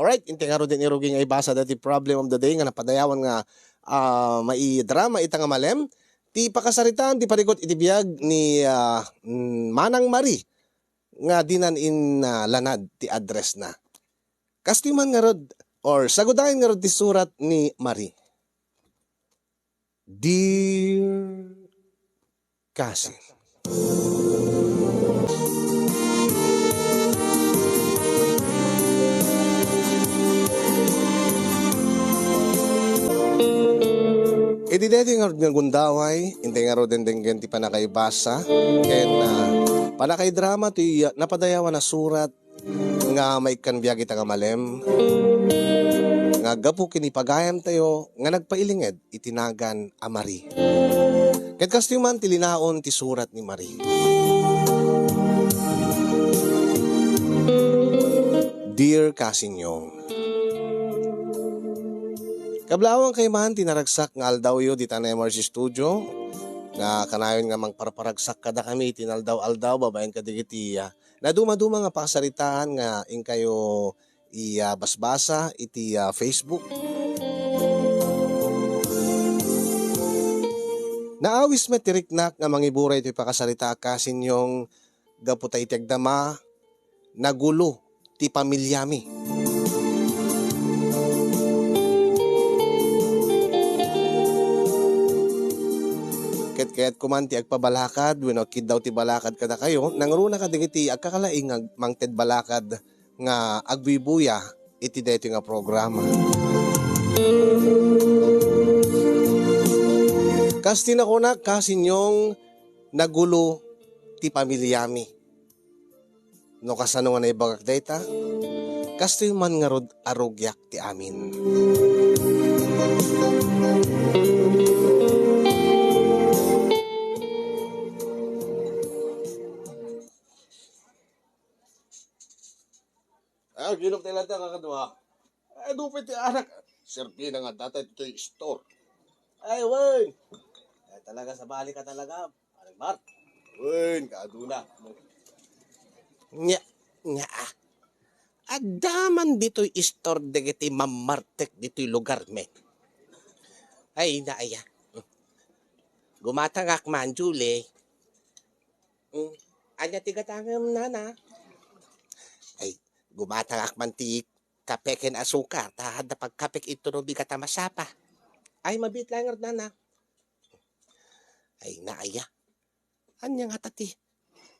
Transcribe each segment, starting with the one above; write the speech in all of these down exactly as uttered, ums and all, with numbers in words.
Right, intay ngaruden ti rugi nga ibasa daytoy problem of the day nga napadayawan nga, ah, maidrama ita nga malem. Ti pakasaritaan ti parigat iti biag ni, ah, mm, Manang Marie nga dinan in, ah, lanad ti address na. Kastoy man ngarud, or sagudayen ngarud ti surat ni Marie. Dear Cousin. Iti daytoy nga, nga gundaway, intay ngaruden denggen ti pannakaibasa, ken, ah, pannakaidrama ti, ah, napadayawan a surat nga maikkan biag ita nga malem, nga gapu ken ipagayamtayo nga nagpailinged iti nagan a Marie. Ket kastoy man ti linaon ti surat ni Marie. Dear Cousin Yong, kablaawangkayo man ti naragsak nga aldawyo dita M R C Studio, nga kanayon nga mangparparagsak kadakami iti inaldaw-aldaw babaen kadagiti, ah, nadumaduma nga pakasaritaan nga inkayo i, ah, basbasa iti, ah, Facebook. Naawis met ti riknak nga mangiburay iti pakasaritaak, Cousin Yong, gapu ta iti agdama, nagulo ti pamiliami. Ket kayatko man ti agpabalakad wenno agkiddaw ti balakad kadakayo, nangruna kadagiti agkakalaing nga mangted balakad nga agbuybuya iti daytoy nga programa. Kas ti nakunak, Cousin Yong, nagulo ti pamiliami. No kasano nga naibagak dayta, kastoy man ngarud a rugiak ti amin. Ah, ginok ti lanta, kakadua. Ay, dupay ti anak. Serbi na nga data ito'y store. Ay, wen. Ay, talaga, sabali ka talaga, Parang Mark. Wen, kaaduna. Nya, nya, ah. Adda man ditoy store dagiti mammartek ditoy lugar, men. Ay, naaya. Gumatangak man, Julie. Mm. Anya ti gatangem, nana? Ay, gumatangak man ti kape ken asukar, ta adda pagkapek ito no bigat a masapa. Ay, mabiit laeng, nana. Ay, naaya. Anya nga ta ti,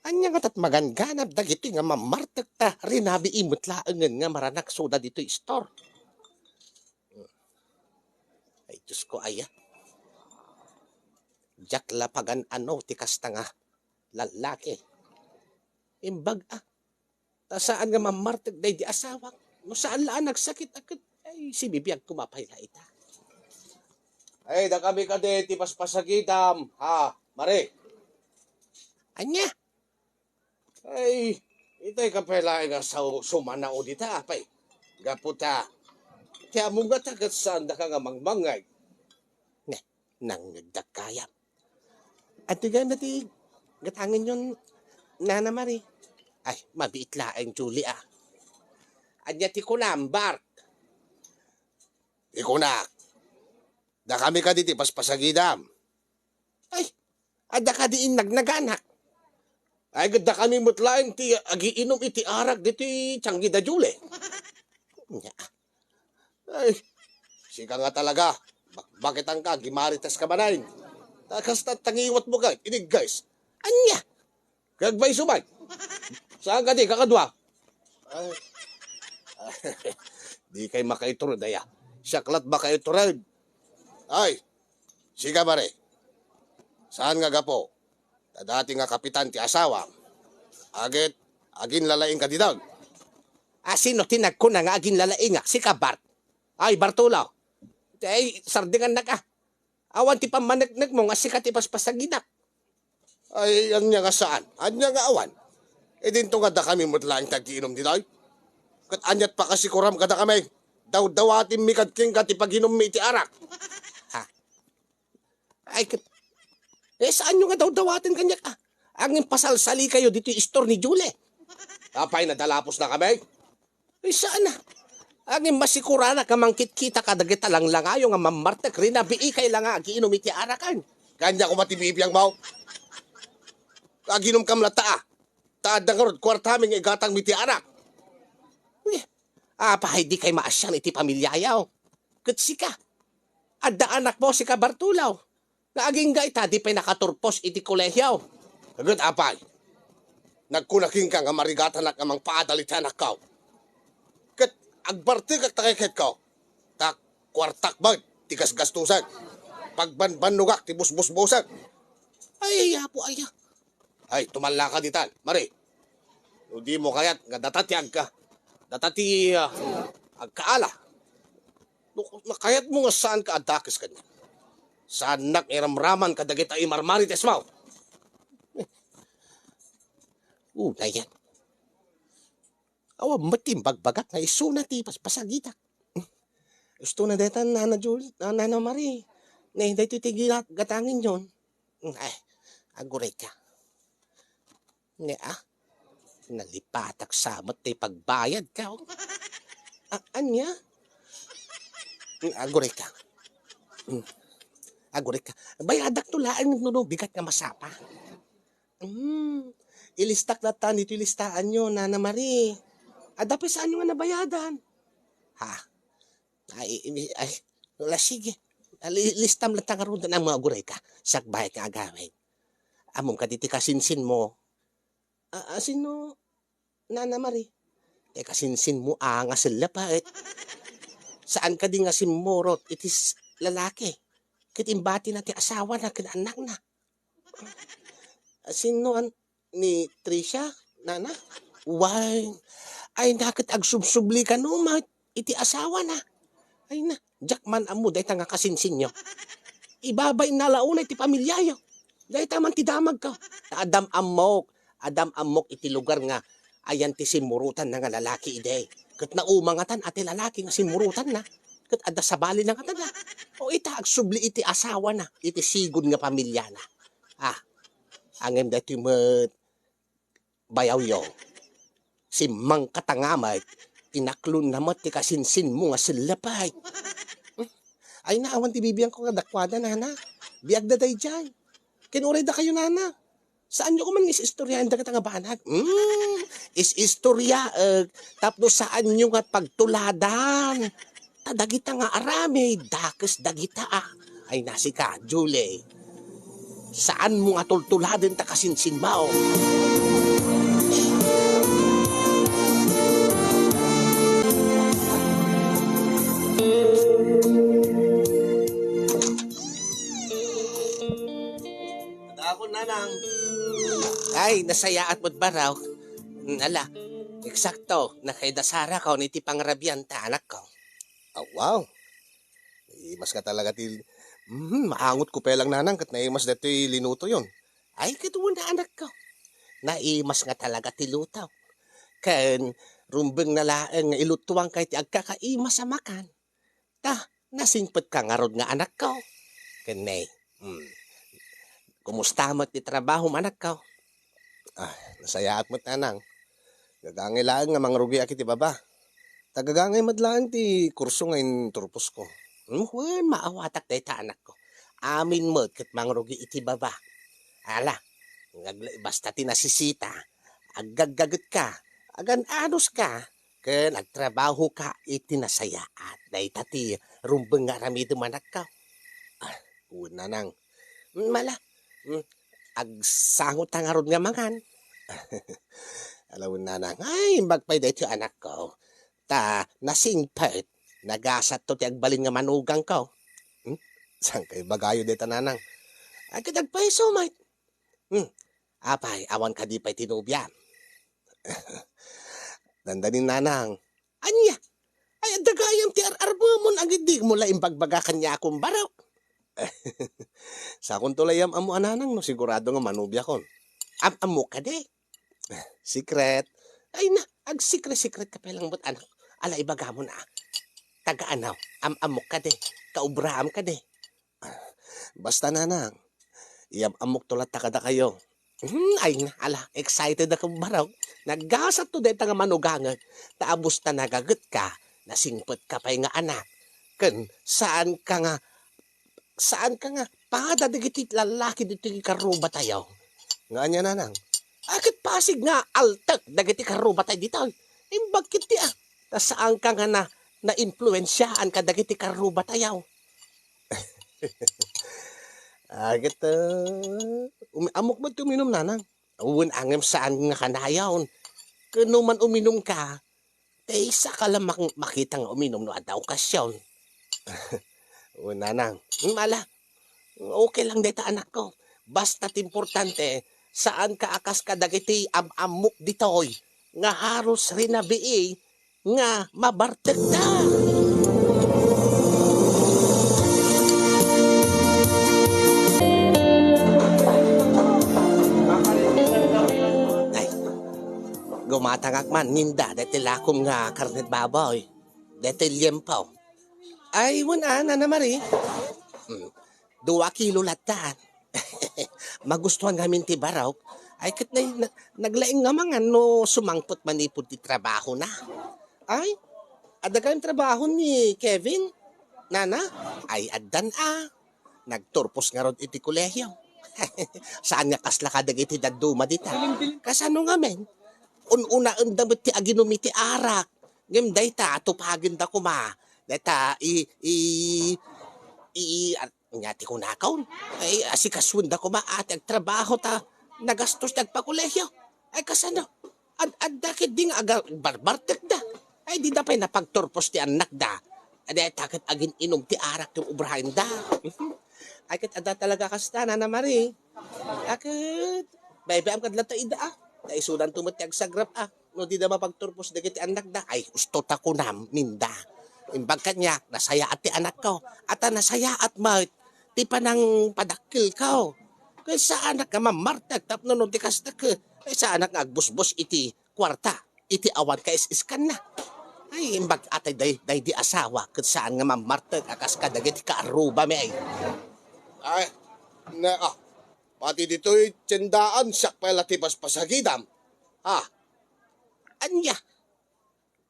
anya nga tat maganganab dagitoy nga mammartek ta rinabii met laengen nga maranaksoda ditoy store. Ay, Diyos ko, aya. Diak la pagan-ano ti kasta nga lallaki. Imbag a, ta saan nga mammartek daydi asawak. No saan la a nagsakit a ket, ay, sibibiag koma pay la ita. Ay, dakami kadi ti paspasagidam, ha, Mare? Anya? Ay, itay ka pay laeng nga sao-, sumanao dita, apay. Gapu ta, ti ammo nga ta ket saandaka nga mangmangngeg. Ne, nangngegdak gayam. Adu gayam dati gatangenyon, Nana Mari. Ay, mabiit laeng, Julie, ah. Anya ti kunam, Bart? Ti kunak, dakami kadi ti paspasagidam. Ay, adda kadi innagnaganak. Ay, ket dakami met laeng ti agiinum iti arak ditoy tianggi da Julie. Nya. Ay, sika nga talaga. Bakbakitanka, gimarites ka manen. Ta kasta tangiwat mo ket, inigguys. Anya? Kag bay subay. Saan kadi, kakadua? Ay. Di kay makaitured, aya. Siak lat makaitured. Ay, sika, Mare. Saan nga gapu? Ta dati nga kapitan ti asawam. Aget, aginlalaing ka didag. A, sino ti nagkuna nga aginlalaingak? Sika, Bart. Ay, Bartolo. Ay, sardingannak, ah. Awan ti pammaneknekmo nga sika ti paspasagidak. Ay, ania nga saan? Ania nga awan? Idinto nga dakami met laeng ti agiinum ditoy. Ket aniat pakasikuram kadakami? Dawdawatimmi kad kenka ti paginummi iti arak. Ha? Ay, ket, eh, saanyo nga dawdawaten kaniak, ah? Agin pasalsalikayo ditoy istor ni Julie. Apay, nadalapos na kami? Ay, saan na? Ngem masiguranak nga mangkitkita kadagita langlangayo nga mammartek, rinabiikay la nga agiinum iti araken. Ania koma ti bibiangmo? Aginumkam latta, a. Ta adda ngarud kuartami nga igatangmi ti arak. Eh, apay, dikay maasian iti pamiliayo? Ket sika, adda anakmo, sika Bartolo, nga agingga ita, di pay nakaturpos iti kolehio. Ket apay, nagkuna kenka nga marigatanak nga mangpaadal iti anakko? Ket agbartekak ta kekekko, ta kuartak met ti gasgastusen, pagbanbannogak ti busbusbusen. Ay, Apo, aya. Ay, tumallaka ditan, Mari. No dimo kayat nga data ti agka-, data ti, ah, agkaala. No, no kayatmo nga saanka a dakes kaniak, saannak nga iramraman kadagita imarmaritesmo. Una yan. Awan met ti imbagbagak nga isuna ti paspasagitak. Isto na dayta, Nana Jul-, ah, Nana Marie. Ne, daytoy ti gila-, gatangenyon. Ay, agurayka. Ne, ah, nalipatak sa met ti pagbayadko. Ah, ania? Agurayka. Mm. Agurayka. Bayadakto laeng no, no, bigat nga masapa. Hmm, ilistak latta ditoy listaanyo, Nana Marie. Adda pay saanyo nga nabayadan? Ha? Ay, i-, ay, wala, sige. Ali-, listam latta ngarud, Nana, agurayka. Siak bayat nga agawid. Ammom kadi ti kasinsinmo? A, a, sino, Nana Marie? Ti kasinsinmo a nga sellep, a, et saan kadi nga simmurot iti s-, lalaki? Ket imbatina ti asawana ken annakna. Sino an-, ni Tricia, nana? Wen, ay, na ket agsubsubli kano met iti asawana. Ay na, diak man ammo dayta nga kasinsinyo. Ibabay na la unay ti pamiliayo. Dayta man ti damagko. Ta addam ammok, addam ammok iti lugar nga ayan ti simmurotanna nga lalaki idi. Ket naumangatan a ti lalaki nga simmurotanna. Ket adda sabalina ngatan a. O ita, agsubli iti asawana, iti sigud nga pamiliana. Ah, ngem daytoy met, bayawyo, simmangkatanga met, inaklonna met ti kasinsinmo nga sellep. Ay na, awan ti bibiangko kadakuada, nana. Biagda daydiay. Ken uray dakayo, nana. Saanyo koma nga is-istoriaen dagita nga banag? Hmm, is-istoriaek tapno saanyo nga pagtuladan. Ta dagita nga aramid, dakes dagita, a. Ay, nasika, Julie. Saanmo nga tultuladen ta kasinsinmo. Adakon, nanang. Ay, nasayaat met, baro. Mm, ala, eksakto, nakaidasarako iti pangarabian ta anakko. Ah, wow. Imas nga talaga ti, mhm, maangotko pay lang, nanang, ket naimas daytoy linutoyon. Ay, ket wen a, anakko. Naimas nga talaga ti luto. Ken rumbeng na laeng nga ilutuanka iti agkakaimas a makan. Ta, nasingpetka ngarud nga anakko. Ken ne, hmm, kumusta met ti trabahom, anakko? Ah, nasayaat met, nanang. Gagangay laeng nga mangrugiak iti baba. Ta gagangay met laeng ti kurso nga inturposko. Hmm, wen, maawatak dayta, anakko. Amin met ket mangrugi iti baba. Ala, ngag-, basta ti nasisita, aggaggagetka, agan-anoska, ken agtrabahoka iti nasayaat. Dayta ti rumbeng nga aramidem, anakko. Ah, wen, nanang. Mm, ala, mm, agsangota ngarud nga mangan. Ala wen, nanang. Ay, imbag pay daytoy, anakko. Ta nasingpet, nagasatto ti agbalin nga manugangko. Hmm? Saankayo ibagayo dayta, nanang? Ay, ket agpayso met. Hmm. Apay, awan kadi pay ti nobia? Dandanin, nanang. Ania? Ay, adda gayam ti ar-armemon, agiddigmo la imbagbaga kaniakon, baro. Sakonto la iyam-ammo a, nanang, no sigurado nga manobiakon. Am-ammok kadi? Secret. Ay na, agsikre-sikretka pay lang met, anak. Ala, ibagamon a. Taga ania? Am-ammok kadi? Kaubraam kadi? Basta, nanang, iyam-ammokto latta kadakayo. Hmm, ay na, ala, excited ako, baro. Nagasatto dayta nga manugangek. Ta abus ta nagagetka, nasingpetka pay nga anak, ken saanka nga, saanka nga pada dagiti lallaki ditoy karrubatayo. Nga ania, nanang? A, ket pasig nga altek dagiti karrubatay ditoy. Imbag ket ti, a, ta saanka nga na, naimpluensiaan kadagiti karrubatayo. A, ket, a, umi-, ammok met ti uminum, nanang. Wen, ngem saan nga kanayon. Ket no man uminumka, tay saka la mak-, makita nga uminum no adda okasion. Wen, nanang. Hmm, ala. Okay lang dayta, anakko. Basta ti importante, saanka a kas kadagiti am-ammok ditoy nga haros rinabii nga mabartekda. Ay, gumatangak man, ninda, deti lakom nga karned baboy. Deti liempo. Ay, wen a, Nana Marie. Hmm. Dua kilo latta. Magustuhan ngamin ti barok. Ay, ket na, na, naglaing nga mangan no sumangpet manipud ti trabahona. Ay, adda gayam trabaho ni Kevin, nana? Ay, addan a. Nagturpos ngarud iti kolehio. Saan nga kasla kadagiti dadduma dita. Kasano ngamin? Un-unaenda met ti aginum iti arak. Ngem dayta, tupagenda koma. Dayta, i, i, i, Ania ti kunakon? Ay, asikasuenda koma a ti agtrabaho ta nagastos ti agpakolehio. Ay, kasano? Ad-, adda ketdi nga aga-, barbartekda. Ay, dida pay napagturpos ti annakda. Adi, ay, ta ket agin-inum ti arak ti obrahenda. Ay, ket adda talaga kasta, Nana Marie. A ket, baybay-am kad latta ida, a. Ta isudanto met ti agsagrap, a. No dida mapagturpos dagiti annakda, ay, husto ta kunam, ninda. Imbag kaniak, nasayaat ti anakko, a ta nasayaat met ti panangpadakkelko. Ket saanak nga mammartek tapno no di kasta ket, ay, saanak nga agbusbos iti kuarta, iti awan kaisiskanna. Ay, imbag atay day, daydi asawa, ket saan nga mammartek a kas kadagiti kaarrubami, ay. Ay, ne, a, pati ditoy tiendaan, siak pay la ti paspasagidam. A, Ania?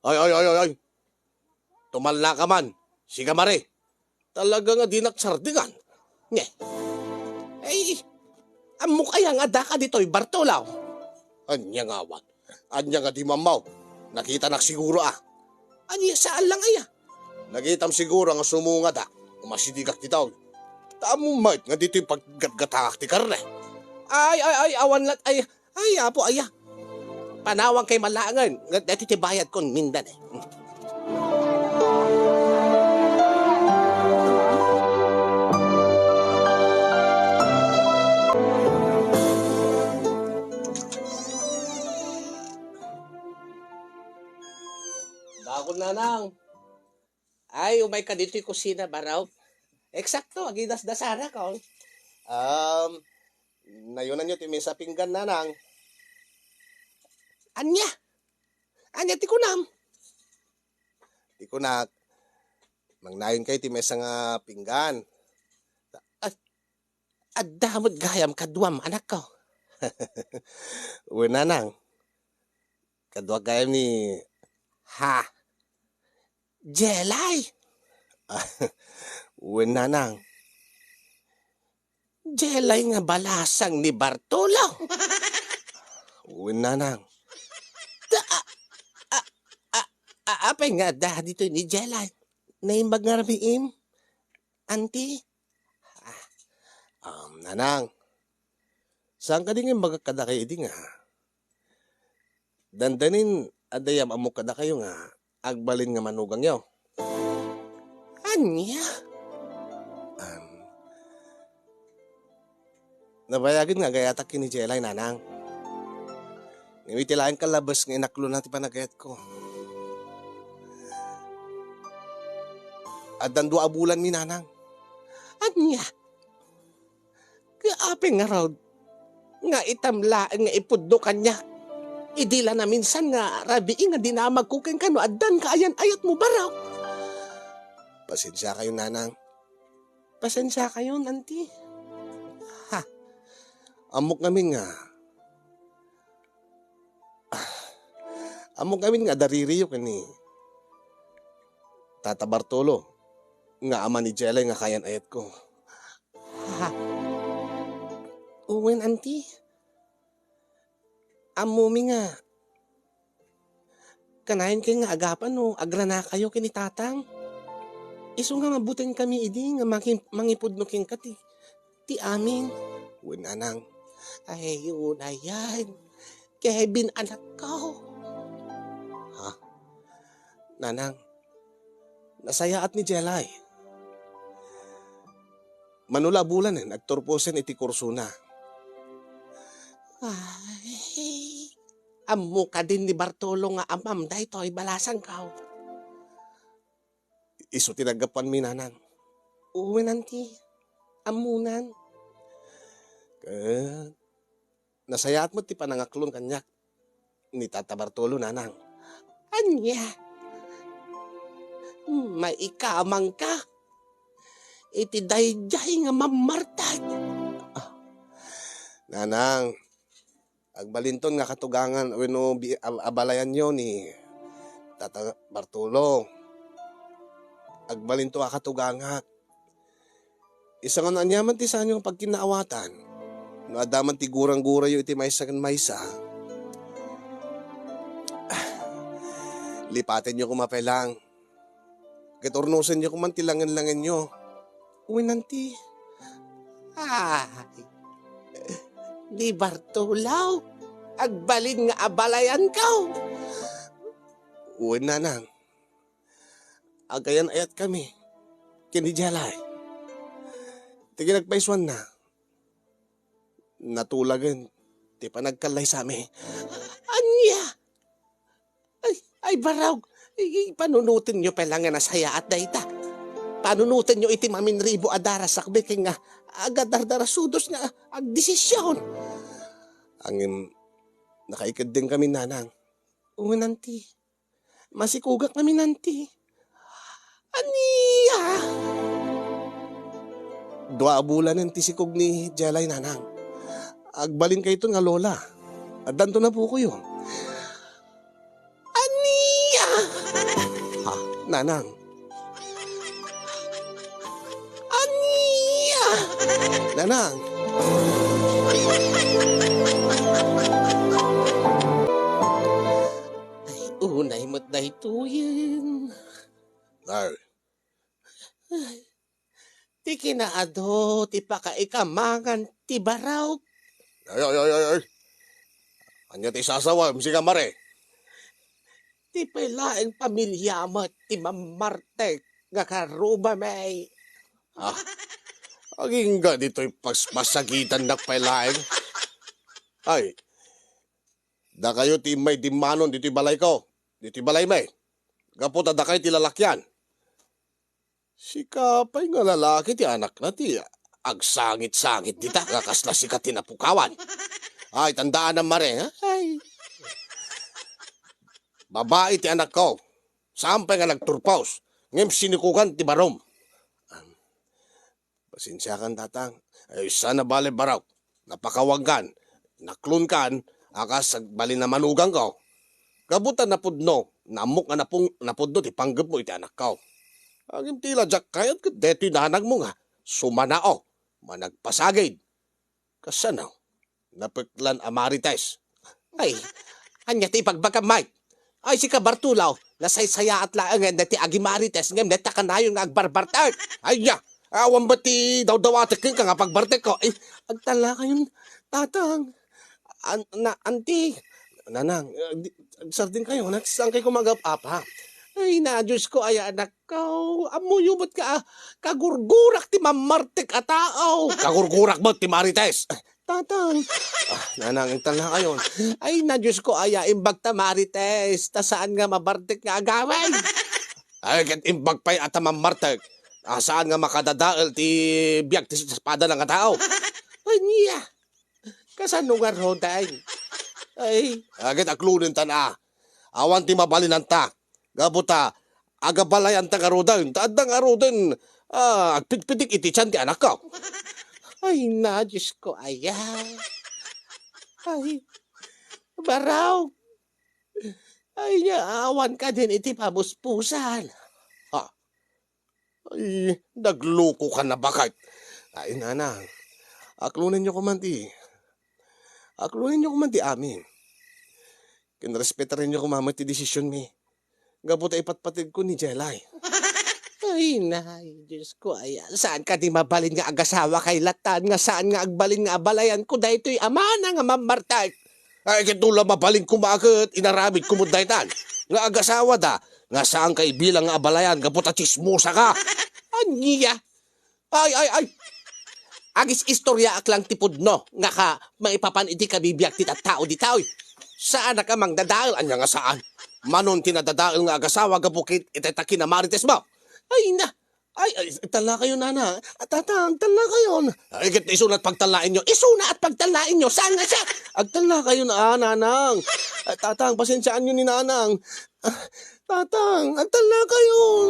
Ay, ay, ay, ay, ay. Tumallaka man, siga Mare. Talaga nga dinak sardingan. Nge. Ay, ammok aya nga addaka ditoy, Bartolo? Ania ngawan? Ania nga di mammaw? Nakitanak siguro, a. Ania, saan lang aya? Nakitam siguro nga sumungadak. Umasidegak ditoy. Ta ammom met nga ditoy paggatgatangak ti karne. Ay, ay, ay, awan lat-, ay, Ay, Apo, aya. Panawankayo man laengen, nga daytoy ti bayadko, ninda ne. Dakon, nanang. Ay, umayka ditoy kusina, Barok. Eksakto, agidasdasanak, oh. Um, nayonanyo ti maysa pinggan, nanang. Ania? Ania ti kunam? Ti kunak, mangnayonkayo ti maysa nga pinggan. Ay, adda met gayam kaduam, anakko. Wen, nanang. Kadua gayam ni, ha? Jelay. Wen, nanang. Jelay nga balasang ni Bartolo. Wen, nanang. Da, a, a, a, a, apay nga adda ditoy ni Jelay? Naimbag nga rabiim, anti? Ah, um, nanang. Saan kadi nga imbagak kadakayo idi nga Dandanin, adda yam-ammok kadakayo nga agbalin nga manugangyo. Ania? Am, nabayagen nga agayatak ken ni Jelay, nanang. Ngem iti laeng kalabes nga inaklona ti panagayatko. Addan dua a bulanmi, nanang. Ania? Ket apay ngarud nga itam laeng nga ipudno kaniak? Idi la naminsan nga rabii nga dinamagko kenka no addan kaayan-ayatmo, Barok. Pasensiakayon, nanang. Pasensiakayon, anti. Ha. Ammok ngamin nga, ah, ammok ngamin nga daririyo ken ni Tata Bartolo, nga ama ni Jelay nga kayan-ayatko. Ha? Wen, anti. Ammomi nga kanayon kay nga agapa no agranakayo ken ni Tatang. Isu nga mabutengkami idi nga mangi-, mangipudno kenka ti, ti amin. Wen, Nanang. Ay, unayan. Kevin, anakko. Ha? Nanang, nasayaat ni Jelay. Mano la a bulanen, agturposen iti kursona. Ay, ammo kadin ni Bartolo nga amam daytoy balasangko? Isu ti naggapuanmi, Nanang. Wen, anti. Ammonan. Ket nasayaat met ti panangaklon kaniak ni Tata Bartolo, Nanang. Ania? Maikamangka iti daydiay nga mammartek. Ah, Nanang, agbalinton nga katugangan wenno bi-, ab-, abalayanyo ni Tata Bartolo. Agbalinto a katugangak. Isu nga no aniaman ti saanyo nga pagkinaawatan, no adda man ti gurang-gurayyo iti maysa ken maysa, ah, lipatenyo koma pay laeng. Ket urnosenyo koman ti langen-langenyo. Wen, anti. Ay, ni Bartolo, agbalin nga abalayanko. Wen, Nanang. Agayan-ayatkami ken ni Jelay. Ti kinagpaysuanna, natulagen ti panagkallaysami. Ania? Ay, ay, Barok, i-, i-, panunotenyo pay laeng nga nasayaat dayta. Panunotenyo iti maminribo a darasakmi ken nga agadardarasudos nga agdesision. Ngem, nakaikeddengkami, Nanang. Wen, anti. Masikogak ngamin, anti. Ania? Dua a bulanen ti sikog ni Jelay, Nanang. Agbalinkayto nga lola. Addanto napukoyo. Ania? Ha, Nanang? Ania? Nanang? Ay, unay met daytoyen. Ay. Ay, ti kinaadu ti pakaikamangan ti Barok. Ay, ay, ay, ay, ay. Ania ti sasawem, sika, Mare? Ti pay laeng pamiliam met ti mammartek nga karrubami. Ah, agingga ditoy pas-, pasagitannak pay laeng. Ay, dakayo ti immay dimmanon ditoy balayko, ditoy balaymi. Gapu ta dakayo ti lalakian. Sika pay nga lalaki ti anakna ti agsangit-sangit dita, nga kasla sika ti napukawan. Ay, tandaanam, Mare, ha? Ay. Babai ti anakko. Saan pay nga nagturpos. Ngem sinikogan ti barom. Pasensiakan, Tatang. Ay, saan a bale, Barok. Napakawankan, naklonkan, a kas agbalin a manuganko. Gapu ta napudno, naammok nga napung-, napudno ti panggepmo iti anakko. Ngem ti la diak kayat ket daytoy nanangmo nga sumanao, managpasagid. Kasano? Napeklan a marites. Ay, ania ti ibagbagam, Mike? Ay, sika, Bartolo, nasaysayaat laengen daytoy agimarites ngem dayta kanayon nga agbarbartek. Ay, nia, awan met ti dawdawatek kenka nga pagbartekko. Ay, agtalnakayon, Tatang. An-, na, Anti. Nanang, eh, di, agsardengkayo, nagsaangkay ko magap-apa. Ay, na, Diyos ko, ay, anakko. Ammoyo met nga, ah, kagurgurak ti mammartek a tao. Kagurgurak met ti marites. Tatang. Ah, Nanang, agtalnakayon. Ay, na, Diyos ko, aya, imbag ta marites, ta saan nga mabartek nga agawid. Ay, ket imbag pay a ta mammartek, a saan nga makadadael ti biag ti espada nga tao. Ania? Kasano ngaruden? Ay. Ah, ket aklonenta, a. Awan ti mabalinanta. Gapu ta, agabalayanta ngaruden, ta adda ngaruden, ah, agpidpidik iti tian ti anakko. Ay, na, Diyos ko, aya. Ay, Barok. Ay, nia, awan kadin iti pamuspusan. Ha, Ay, nagluko ka na, baket. Ay, nanang, aklonenyo koma ti, aklonenyo koma ti amin. Ken respetarenyo koma met ti desisionmi. Gapu ta ipatpategko ni Jelay. Ay, nay, Diyos ko, ay, saan kadi mabalin nga agasawa kay latan, nga saan nga agbalin nga abalayanko daytoy a mana nga mammartek? Ay, ket no la mabalin koma ket inaramidko met daytan nga agasawada, nga saan ka ibilang nga abalayan gapu ta tsismosa ka. Ania? Ay, ay, ay! Agis-istoryaak lang ti pudno nga ka maipapan iti kabibiag ti tattao dita, oy. Saanak a mangdadael, ania nga saan? Manon ti nadadael nga agasawa gapu ket itay ta kinamarites mo. Ay, na! Ay, ay, tallakayon, nana. Ah, tatang, tallakayon. Ay, ket isunat pagtallaenyo. Isunat pagtallaenyo. Saan nga siya? Agtallakayon, ah, nanang. Ah, tatang, pasensiaanyo ni nanang. Ah, tatang, agtallakayon.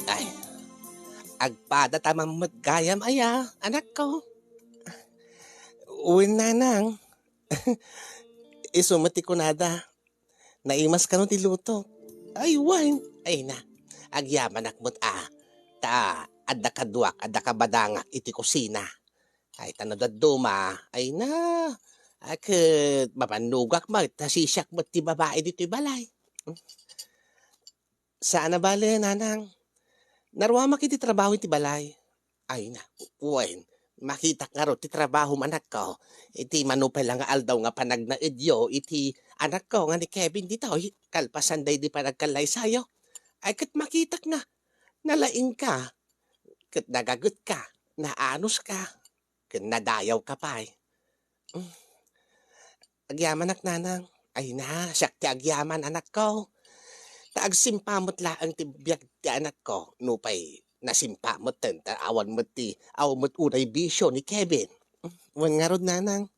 Ay, agpada ta man met gayam aya, anakko. Wen, nanang. Isu met ti kunada, naimas kano ti luto. Ay, wen. Ay na, agyamanak met a. Ta adda kaduak, adda kabadangak iti kusina. Ay, ta no dadduma, ay na, a ket mabannogak met, ta sisiak met ti babai ditoy balay. Saan a bale, nanang. Naruamak iti trabaho iti balay. Ay na, wen, makitak ngarud ti trabahom, anakko. Iti mano pay la nga aldaw nga panagnaedyo iti anakko nga ni Kevin ditoy, kalpasan daydi panagkallaysayo. Ay ket makitak nga, nalaingka, ket nagagetka, naanuska, ken nadayawka pay. Agyamanak, nanang. Ay na, siak ti agyaman, anakko. Ta agsimpa met laeng ti biag ti anakko, nupay nasimpa metten, ta awan met ti, awan met unay bisio ni Kevin. Wen ngarud, nanang.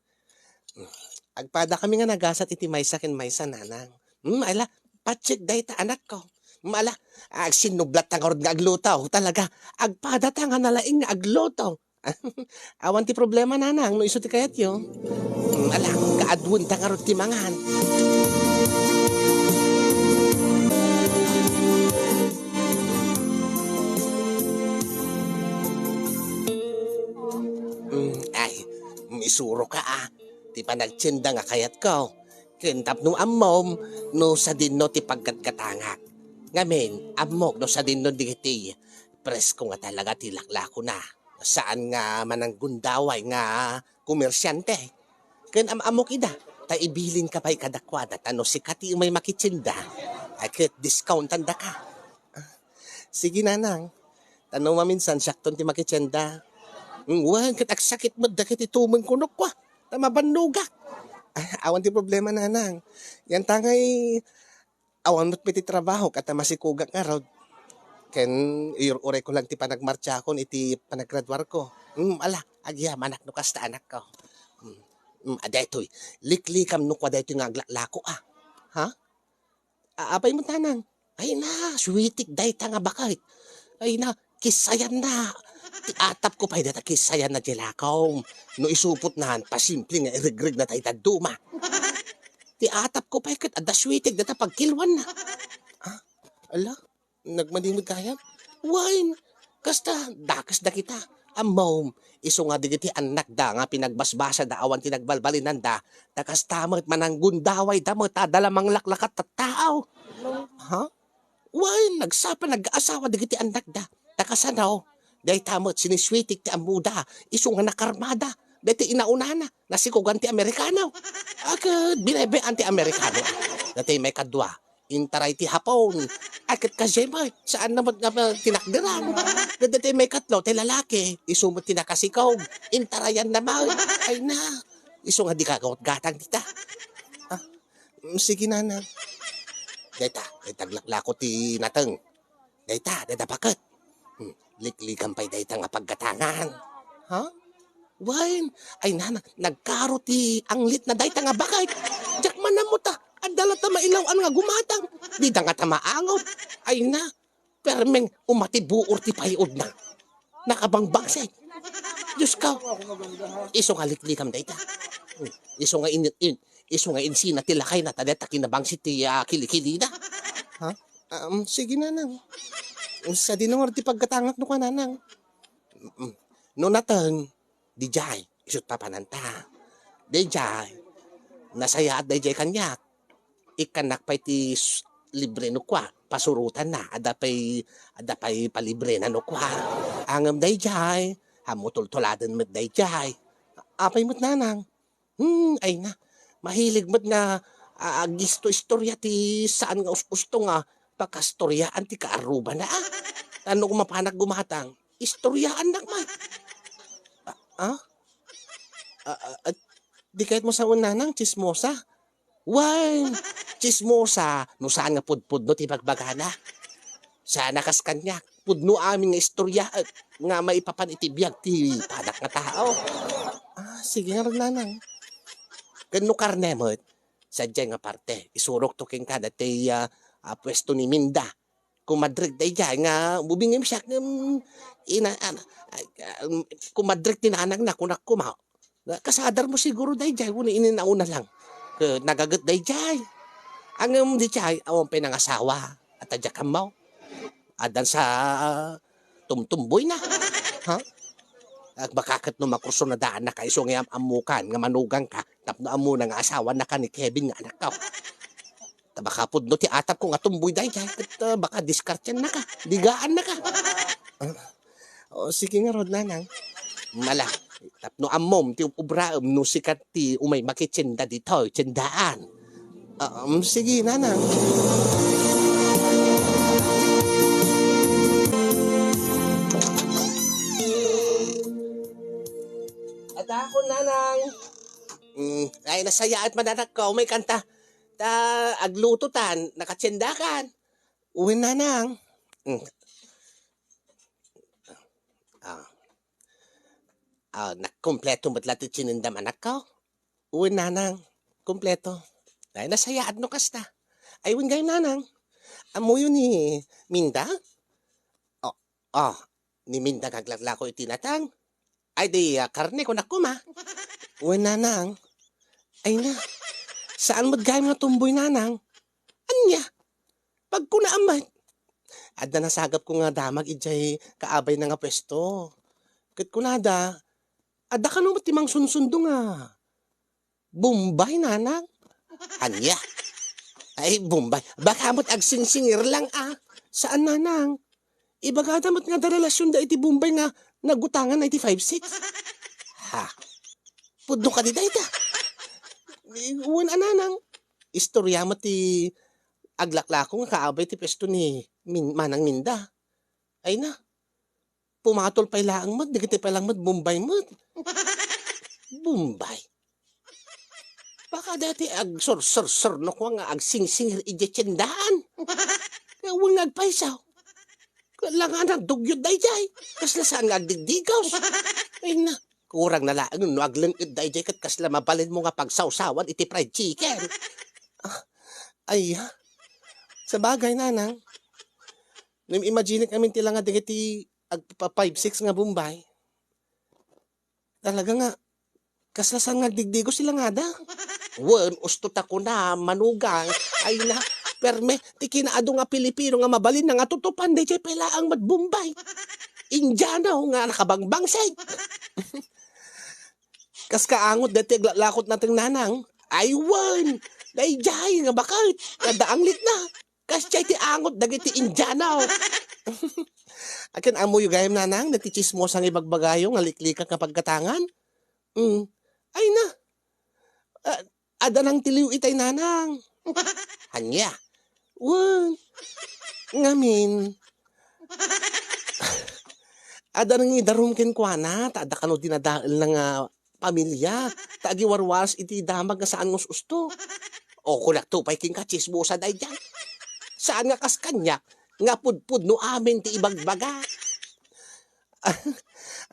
Agpadakami nga nagasat iti maysa ken maysa, nanang. Hmm, ala, patsek dayta, anakko. Hmm, ala, agsinnublat ta ngarud nga agluto. Talaga, agpada ta nga nalaing nga agluto. Awan ti problema, nanang, no isu ti kayatyo. Mm, ala, kaaduen ta ngarud ti mangan. Mm, ay, mm, isuro ka, a, ti panagtienda nga kayatko. Ken tapno ammom no sadinno ti paggatgatangak. Ngamin, ammok no sadinno dagiti presko nga talaga ti laklakona. Saan nga mananggundaway nga komersiante. Ken am-ammok ida, ta ibilinka pay kadakuada, ta no sika ti umay makitienda, ay ket discountandaka. Sige, nanang. Ta no maminsan, siakton ti makitienda. Wen, ket agsakit met dagiti tumengko no kua, ta mabannogak. Awan ti problema, nanang. Yantangay awan met pay ti trabahok, ta masikogak ngarud. Ken iyur-urayko lang ti panagmartiakon iti panaggraduarko. Hmm, ala, agyamanak no kasta, anakko. Hmm, hmm, a, daytoy, liklikam no kua daytoy nga aglaklako, a. Ha? A, apay met, nanang? Ay na, suwitik dayta nga baket. Ay na, kisayanna. Ti atapko pay dayta kisayanna, Jelay. No isupotnan, pasimple nga iregreg na tay dadduma. Ti atapko pay ket adda suwitik dayta pagkiluanna. Ah, ala, nagmadi met gayam? Wen, kasta, dakes dagita. Ammom, isu nga dagiti annakda nga pinagbasbasada awan ti nagbalbalinanda, ta kasta met mananggundawayda met, adda la manglaklakat tattao. Ha? Wen, nagsapa nag-asawa dagiti annakda. Ta kasano? Dayta met sinisuitik ti ammoda, isu nga nakarmada. Dayta inaunana, nasikogan ti Amerikano. A ket binebee-an ti Amerikano. Dayta maikadua, intaray ti Hapon. A ket kasta met, saanna met nga tinakderan. Ket dayta maikatlo, ti lalaki, isu met ti nakasikog. Intarayanna met. Ay na, isu nga di kagawat gatang dita. Ah, mm, sige, nanang. Dayta, dayta aglaklako ti nateng. Dayta, dayta baket. Hmm. Liklikam pay dayta nga paggatangan. Ha? Wen, ay nana, nagkaro ti anglit na dayta nga baket. Diak man ammo ta, adda la ta mailaw-an nga gumatang. Dida nga ta maangot. Ay na, permeng umati buor ti payudna. Nakabangbangseg. Diyos ko. Isu nga liklikam dayta. Hmm. Isu nga in, in, isu nga insina ti lakayna ta deta kinabangsit ti, ah, kilikilina. Ha? Um, sige, nanang. Sadino ngarud ti paggatangak no ka, nanang? Mm. No nateng, dijay, isut papananta. Dijay, nasayaat dayjay kaniak. Ikkannak pay ti s-, libre no kua, pasurotanna, adda pay, adda pay palibrena no kua. Ngem dayjay, ammo tultuladen met dayjay. Apay met, nanang? Hmm, ay na. Mahilig met nga, ah, agisto-istorya ti saan nga us-usto nga pakaistoriaan ti kaarrubana, ah. Tano mapanak gumatang, istoryaannak man. Ah, ah? Ah, ah, ah, di kayat mo sawen, nanang, tsismosa? Wen, tsismosa no saan nga pudpudno ti bagbagana. Sana kas kaniak, pudno amin nga istorya, eh, nga maipapan iti biag ti padak nga tao. Ah, sige ngarud, nanang. Ken no karne met, sadiay nga parte, isurokto kenka daytoy, ah, ah, puesto ni Minda. Kumadrek daydiay nga bubingem siak, ngem ina-, an-, ay, ah, kumadrek ti nanangna, kunak koma, "Kasadarmo siguro daydiay wenno ininauna lang ket nagaget daydiay?" Ngem daydiay, awan pay nangasawa. Ata diak ammo. Addan sa tumtumboyna. Ha? Baka ket no makursunadaannaka isu nga am-ammokan nga manuganka tapno ammona nga asawannaka ni Kevin nga anakko. Ta baka pudno ti atapko nga tumboy daydiay, ket, ah, baka diskartiannaka, digaannaka. Ah, o, sige ngarud, nanang. Mala, tapno ammom ti ub-, ubraem no sika ti umay makitienda ditoy tiendaan. Ah, um, sige, nanang. Adakon, nanang. Mm, ay, nasayaat man, anakko. Umay kanta. Ta aglutotan, nakatiendakan. Wen, nanang. Mm. Ah. Ah, nakumpleto met la ti tinendam, anakko? Wen, nanang. Kumpleto. Ay, nasayaat no kasta. Ay, wen gayam, nanang. Ammoyo ni Minda? Oh, oh, ni Minda nga aglaklako iti natang. Ay, di, ah, karne, kunak koma. Wen, nanang. Ay na, saan met gayam nga tumboy, nanang? Ania? Pagkunaam met. Adda nasagapko nga damag idiay kaabayna nga puesto. Ket kunada, adda kano met ti mangsunsundo nga Bombay, nanang? Ania? Ay, Bombay. Baka met agsingsingir lang, ah. Saan, nanang? Ibagada met nga adda relasionda iti Bombay nga nagutanganna iti five six. Ha? Pudno kadi dayta? Wen a, nanang. Istorya met ti aglaklako nga kaabay ti puesto ni Min-, Manang Minda. Ay na. Pumatol pay laeng met, dagiti pay laeng met, Bombay met. Bombay. Baka dayta agsursursur no kua nga agsingsingir idiay tiendaan. Nga wen nga agpayso. Kailangan agdugyod daydiay. Kasla saan nga agdigdigos. Ay na, kurang na laeng no agleng-ed daydiay ket kasla mabalinmo nga pagsawsawan iti fried chicken. Ah, ay, ah. Sabagay, nanang. Ngem imaginek amin ti langa dagiti agpa-, five six nga Bombay. Talaga nga, kasla saan nga agdigdigos ti langada. Wen, usto ta kuna, manugang, ay na, perme, ti kinaadu nga Pilipino nga mabalin nga tutupan, daydiay pay laeng met Bombay. Indiano nga nakabangbangseg. Kas kaangot daytoy aglaklakot nateng, nanang. Ay wen, daydiay nga baket, adda anglitna. Kasdiay ti angot dagiti Indiano. Akin ammoyo gayam, nanang, dati tsismosa nga ibagbagayo nga liklikak nga paggatangan? Mm. Ay na. Ah, adda nang ti liw itay, nanang. Ania? Wen. Ngamin. Adda nang idarum kenkuana, ta adda kano dinadaelna nga pamilia, ta agiwarwaras iti damag nga saan nga us-usto. O, kunakto pay kenka, tsismosa daydiay. Saan nga kas kaniak, nga pudpudno amin ti ibagbaga.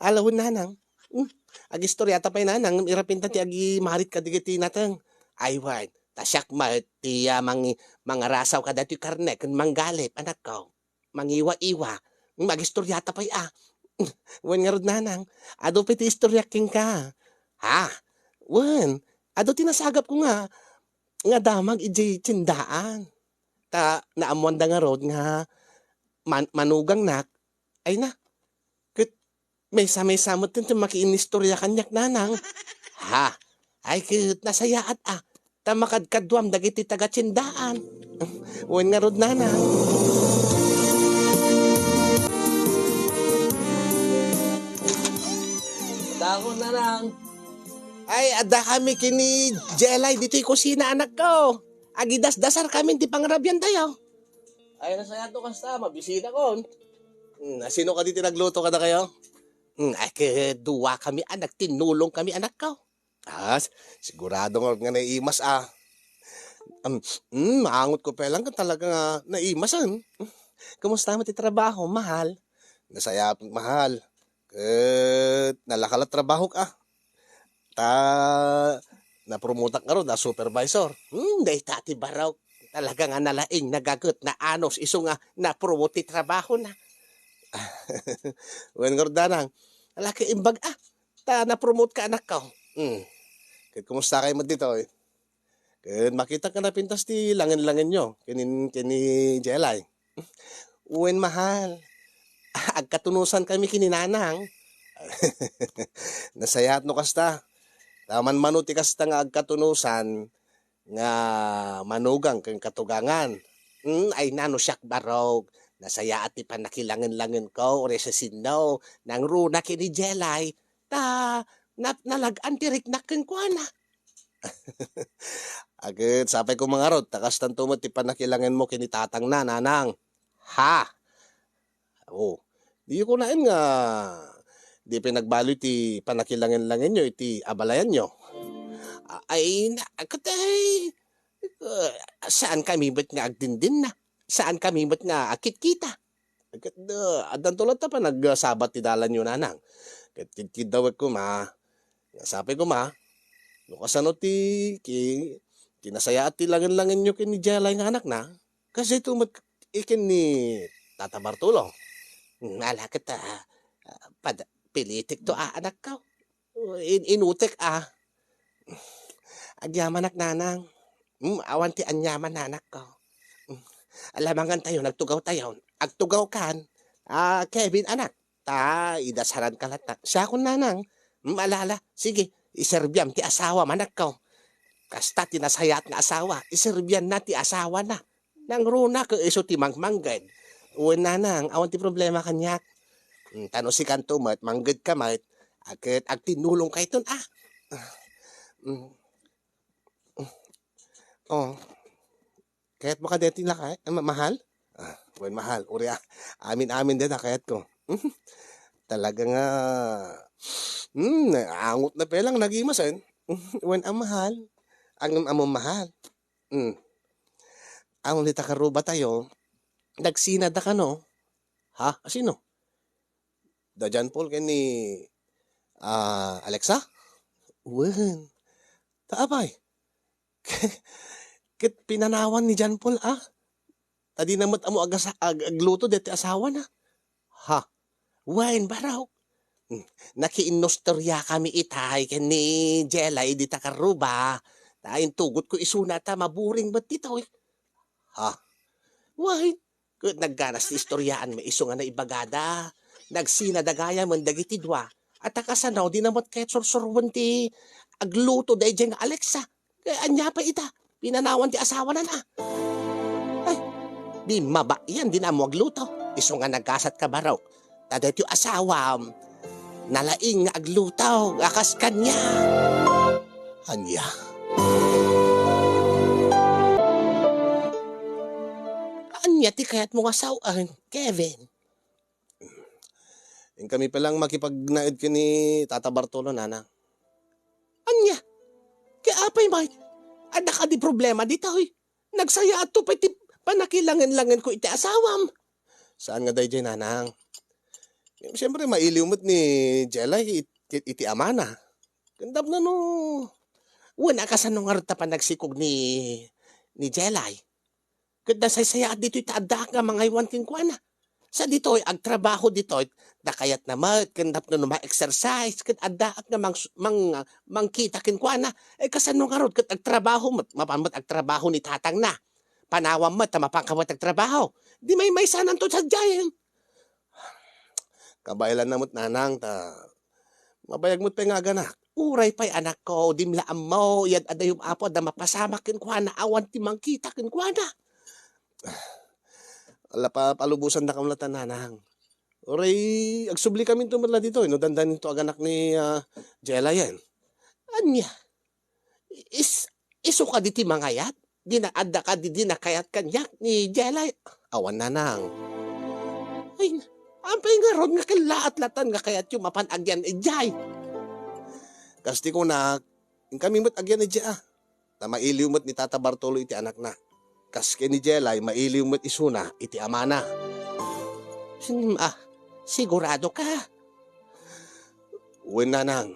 Ala wen, nanang. Hmm, agistoriata pay, nanang, ngem irapinta ti agimarit kadagiti nateng. Ay wen, ta siak met ti, ah, mangi-, mangarasaw kadagitoy karne ken manggalip, anakko. Mangiwa-iwa. Hmm, agistoriata pay, ah. Wen ngarud, nanang, adu pay ti istoriak kenka. Ha? Wen, adu ti nasagapko nga, nga damag idiay tiendaan. Ta naammoanda ngarud nga man-, manugangnak. Ay na, ket maysa-maysa met ti makiinnistoria kaniak, nanang. Ha? Ay ket nasayaat a, ta makadkaduam dagiti taga-tiendaan. Wen ngarud, nanang. Dahon, nanang. Ay, adda kami ken ni Jelay ditoy kusina, anakko. Agidasdasar kami ti pangrabiantayo. Ay, nasayaat no kasta, mabisitakon. Hmm, a, sino kadi ti nagluto kadakayo? Hmm, ay, ket dua kami a nagtinnulong kami, anakko. Ah, s-, sigurado nga, nga naimas, ah. Um, hmm, maangotko pay lang ket talaga nga naimasen. Kumusta met ti trabaho, mahal? Nasayaat, mahal. Ket nalaka la trabahok, ah. Ta napromotak ngarud a supervisor. Hmm, dayta ti barok. Talaga nga nalaing, nagaget, naanus, isu nga napromote ti trabahona. Wen ngarud, nanang, ala ket imbag a, ta napromote ka, anakko. Hmm. Ket kumusta kayo met ditoy? Ket makitak nga napintas ti langen-langenyo ken ni, ken ni Jelay. Wen, mahal. Agkatunosan kami ken ni nanang. Nasayaat no kasta. Ta manmano ti kasta nga agkatunosan nga manugang ken katugangan. Hmm, ay na no siak barok. Nasayaat ti pannakilangen-langenko, uray siasino. Nangruna ken ni Jelay. Ta na-, nalag-an ti riknak kenkuana. Aget, sapay koma ngarud, ta kastanto met ti pannakilangenmo ken ni tatangna, nanang. Ha? Oh, diyo kunaen nga di pay nagbaloy ti pannakilangen-langenyo iti abalayanyo. A-, ay, na-, ket ay, ah, saan kami met nga agdindinna? Saan kami met nga agkitkita? Ket, ah, addanto latta panagsabat ti dalanyo, nanang. Ket kidkiddawek koma, nga sapay koma, no kasano ti ki-, kinasayaat ti langen-langenyo ken ni Jelay nga anakna, kas dayto met iken ni Tata Bartolo. Hmm, ala ket, ah, ah, pad-, pilitekto a, anakko. In-, inutek a. Agyamanak, nanang. Hmm, awan ti aniaman, anakko. Hmm, alamangantayo, agtugawtayo. Agtugawkan. Ah, Kevin, anak. Ta, idasaranka latta. Siakon, nanang. Hmm, ala, ala. Sige, iserbiam ti asawam, anakko. Kasta ti nasayaat nga asawa, iserbianna ti asawana. Nangruna ket isu ti mangmangged. Wen, nanang, awan ti problema kaniak. Hmm, ta no sikanto met, manggedka met, a, ket agtinnulongkayton, a. Hmm. Oh. Kayatmo kadi ti lakay? Ah, ma-, mahal? Ah, wen, mahal. Uray, a, amin-amin dayta kayatko. Talaga nga, hmm, angotna pay lang nagimasen. Wen, a, mahal. Ngem ammom, mahal. Hmm. Ammom, dita karrubatayo, nagsinada kano? Ha? A, sino? Da John Paul ken ni, ah, Alexa? Wen. Ta apay? Ket pinanawan ni John Paul, a? Ta dina met ammo agasa-, ag-, agluto daytoy asawana. Ha? Wen, barok. Hmm, nakiinnustoria kami itay ken ni Jelay dita karruba. Ta intugotko isuna ta maburing met ditoy. Ha? Wen, ket nagganas ti istoriaan met isu nga naibagada. Nagsinada gayam dagiti dua. A ta kasano, dina met kayat sursuroen ti agluto daydiay nga Alexa. Ket ania pay ita? Pinanawan ti asawana, a. Ay, bimmaba yan, dina ammo agluto. Isu nga nagasatka, barok. Ta daytoy asawam, nalaing nga agluto, a kas kaniak. Ania? Ania ti kayatmo nga sawen, Kevin? Inkami pay lang makipagnaed ken ni Tata Bartolo, nanang. Ania? Ket apay met? Adda kadi problema ditoy? Nagsayaatto pay ti pannakilangen-langenko iti asawam. Saan nga daydiay, nanang. Siyempre, mailiw met ni Jelay it-, it-, iti amana. Ken tapno no, wen a kasano ngarud ta panagsikog ni, ni Jelay. Ket nasaysayaat ditoy ta addaak nga mangaywan kenkuana. Sa ditoy, agtrabaho ditoy, ta kayatna met, ken tapno no ma-exercise, ket addaak nga mang-, mang-, mangkita kenkuana. Eh, kasano ngarud ket agtrabaho met, mapan met agtrabaho ni tatangna. Panawan met, ta mapan ka met agtrabaho. Di maymaysananto sadiay. Kabaelanna met, nanang, ta mabayag met pay nga aganak. Uray pay, anakko, dim la ammo, yad adayom, Apo, adda mapasamak kenkuana, awan ti mangkita kenkuana. Ala, pa-, palubosandakam latta, nanang. Uray, agsubli kaminto met la ditoy, no dandaninto aganak ni, ah, Jelayen. Ania? Is-, isu kadi ti mangayat? Dina, adda kadi dina kayat kaniak ni Jelay? Awan, nanang. Ay, apay ngarud nga kellaat latan nga kayatyo mapan agyan idiay? Kas ti kunak, inkami met agyan idiay, a. Ta mailiw met ni Tata Bartolo iti anakna. Kas ken ni Jelay, mailiw met isuna iti amana. Hmm, ah, sigurado ka? Wen, nanang.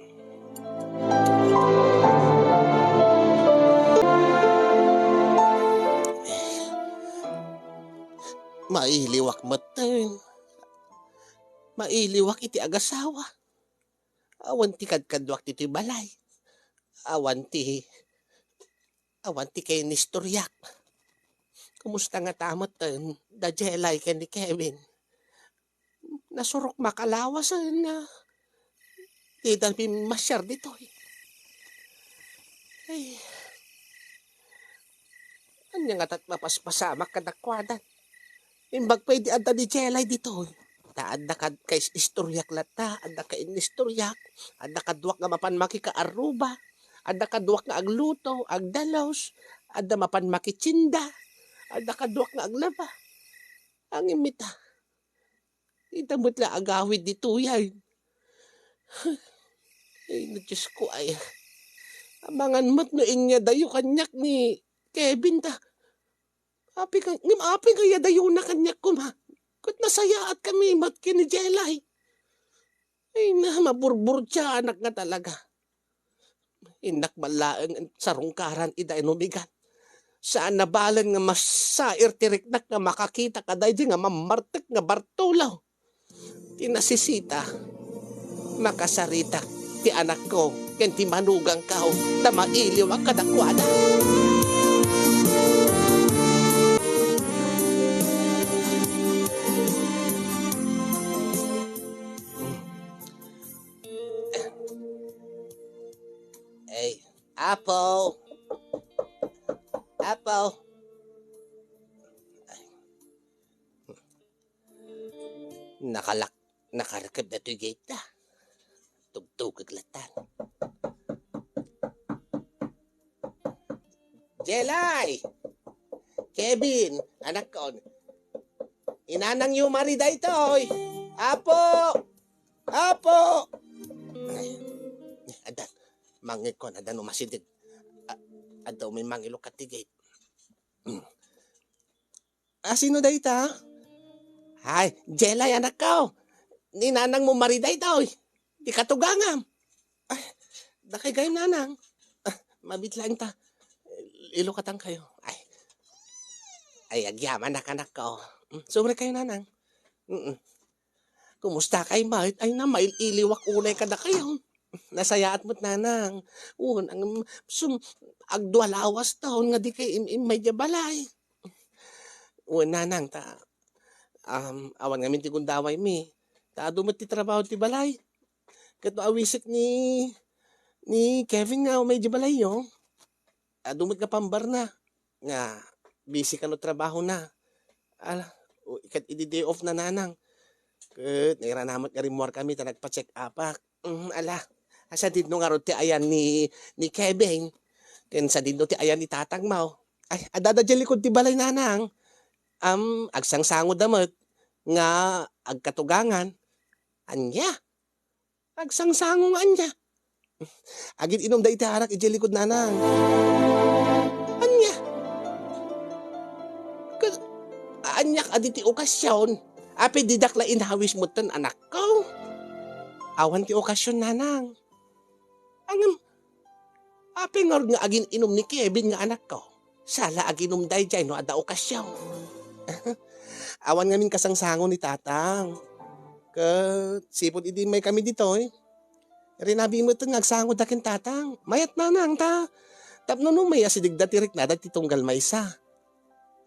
Mailiwak metten. Mailiwak iti agasawa. Awan ti kadkaduak ditoy balay. Awan ti, awan ti kainistoriak. Kumusta ngata metten da Jelay ken ni Kevin? Nasurok makalawasen nga dida pimmasiar ditoy. Ay, ania ngata ti mapaspasamak kadakuada? Imbag pay di adda ni Jelay ditoy. Ta adda kad kais-, istoriak latta, adda kainistoriak, adda kaduak nga mapan makikaarruba, adda kaduak nga agluto, agdalos, adda mapan makitienda, adda kaduak nga aglaba. Ngem ita, ita met la agawid ditoy ay. Ay, no, Diyos ko, ay. Amangan met no inyadayo kaniak ni Kevin ta. Apay ka, ngem apay nga iyadayona kaniak koma? Ket nasayaatkami met ken ni Jelay. Ay na, maburburtianak nga talaga. Innak man laeng sarungkaran ida inumigan. Saan na balen nga masair ti riknak nga makakita kadaydi nga mammartek nga Bartolo. Ti nasisita, makasaritak ti anakko ken ti manugangko ta mailiwak kadakuada. Ay, Apo! Apo! Nakalak-, nakarekeb datoy gate da. Tugtugek latta. Jelay! Kevin, anakkon. Inanangyo mari daytoy. Apo! Apo! Ay, adda. Mangngegko, adda no masideg. A-, adda umay mangilukat ti gate. A, sino dayta? Ay, Jelay, anakko. Ni nanangmo mari daytoy. Ti katugangam. Ay, dakay gayam, nanang. Ah, mabit laeng ta. Ilukatankayo. Ay. Ay, agyamanak, anakko. Mm, subrekayo, nanang. Mm. Kumusta kay, Mart? Ay, na, mail-iliwak unay kadakayo. Nasayaat met, nanang. Wen, ang, sum-, agdua lawas taon nga di kay im-, immay diay balay. Wen, nanang, ta, um, awan ngamin ti gundawaymi. Ta adu met ti trabaho ti balay. Ket no awisik ni, ni Kevin nga umay diay balayyo, adu met nga pambarna nga busy kano trabahona. Ala, u-, ket idi day off na, nanang. Ket nairana met nga rimmuarkami ta nagpa-check-upak. Mm, ala, a, sadino ngarud ti ayan ni, ni Kevin? Ken sadino ti ayan ni tatangmo? Ay, adda da diay likod ti balay, nanang. Am, agsangsangoda met nga agkatugangan. Ania? Agsangsango nga ania? Agin-inumda iti arak idiay likod, nanang. Ania? Kas-, aniak a di ti okasion? Apay didak la inawis metten, anakko? Awan ti okasion, nanang. Ngem, apay ngarud nga agin-inum ni Kevin nga anakko? Saan la aginum daydiay no adda okasion. Awan ngamin kasangsango ni tatang. Ket sipud idi immay kami ditoy, rinabi met nga agsangoda ken tatang. Mayat, nanang, ta tapno no umay asidegda ti riknada ti tunggal maysa.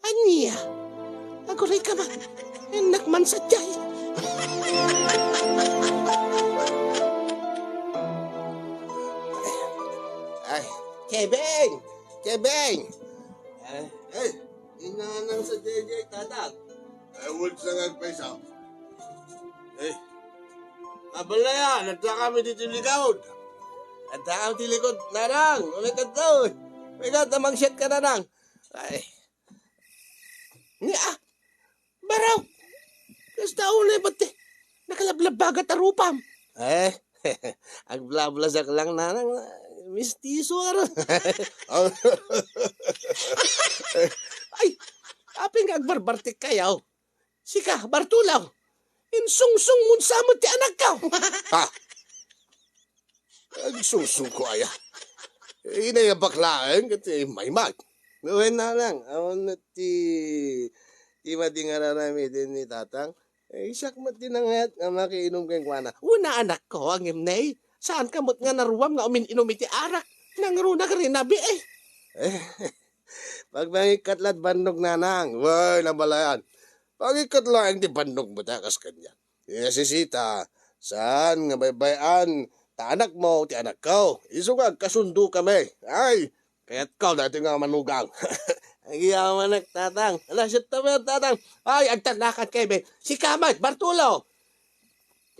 Ania? Aguray ka man. Innak man sadiay. Ay, Kevin! Kevin! Ay, ay, inanang sa J J, tatang. Ay, wala sa ngagpaysa. Eh, abalayan, adda kami dito likod. Adda kami ti likod, nanang. May kadto. May kadto, mangsiat ka, nanang. Ay. Ni, ah, baraw. Kasta unay ba't ti nakalablabbagat a rupam? Eh, agblablabak lang, nanang. Mistiso, aro. Ay, apay nga agbarbartik kayo? Sika, Bartolo, insungsong mo sa met ti anakko. Ha? Agsursuro aya? Inay a baklaen ket maymayat. Wen, nanang, awan ti, ti madi nga ar-aramiden ni tatang. Eh, siak met ti nangayat nga makiinum kenkuana. Wen a, anakko, ngem nay, saan ka met nga naruam nga umin-inum iti arak? Nangruna ka rinabi, eh. Pagmangikkat la't bannog, nanang. Wen, abalayan. Pangikkat laeng ti bannog mo, ta kas kaniak. Ti nasisita, saan nga baybay-an ta anakmo ti anakko. Isu nga agkasundo kami. Ay, kayatko daytoy nga manugang. Agyamanak, tatang. Ala, siya ta met, tatang. Ay, agtanakan, Kevin. Sika met, Bartolo.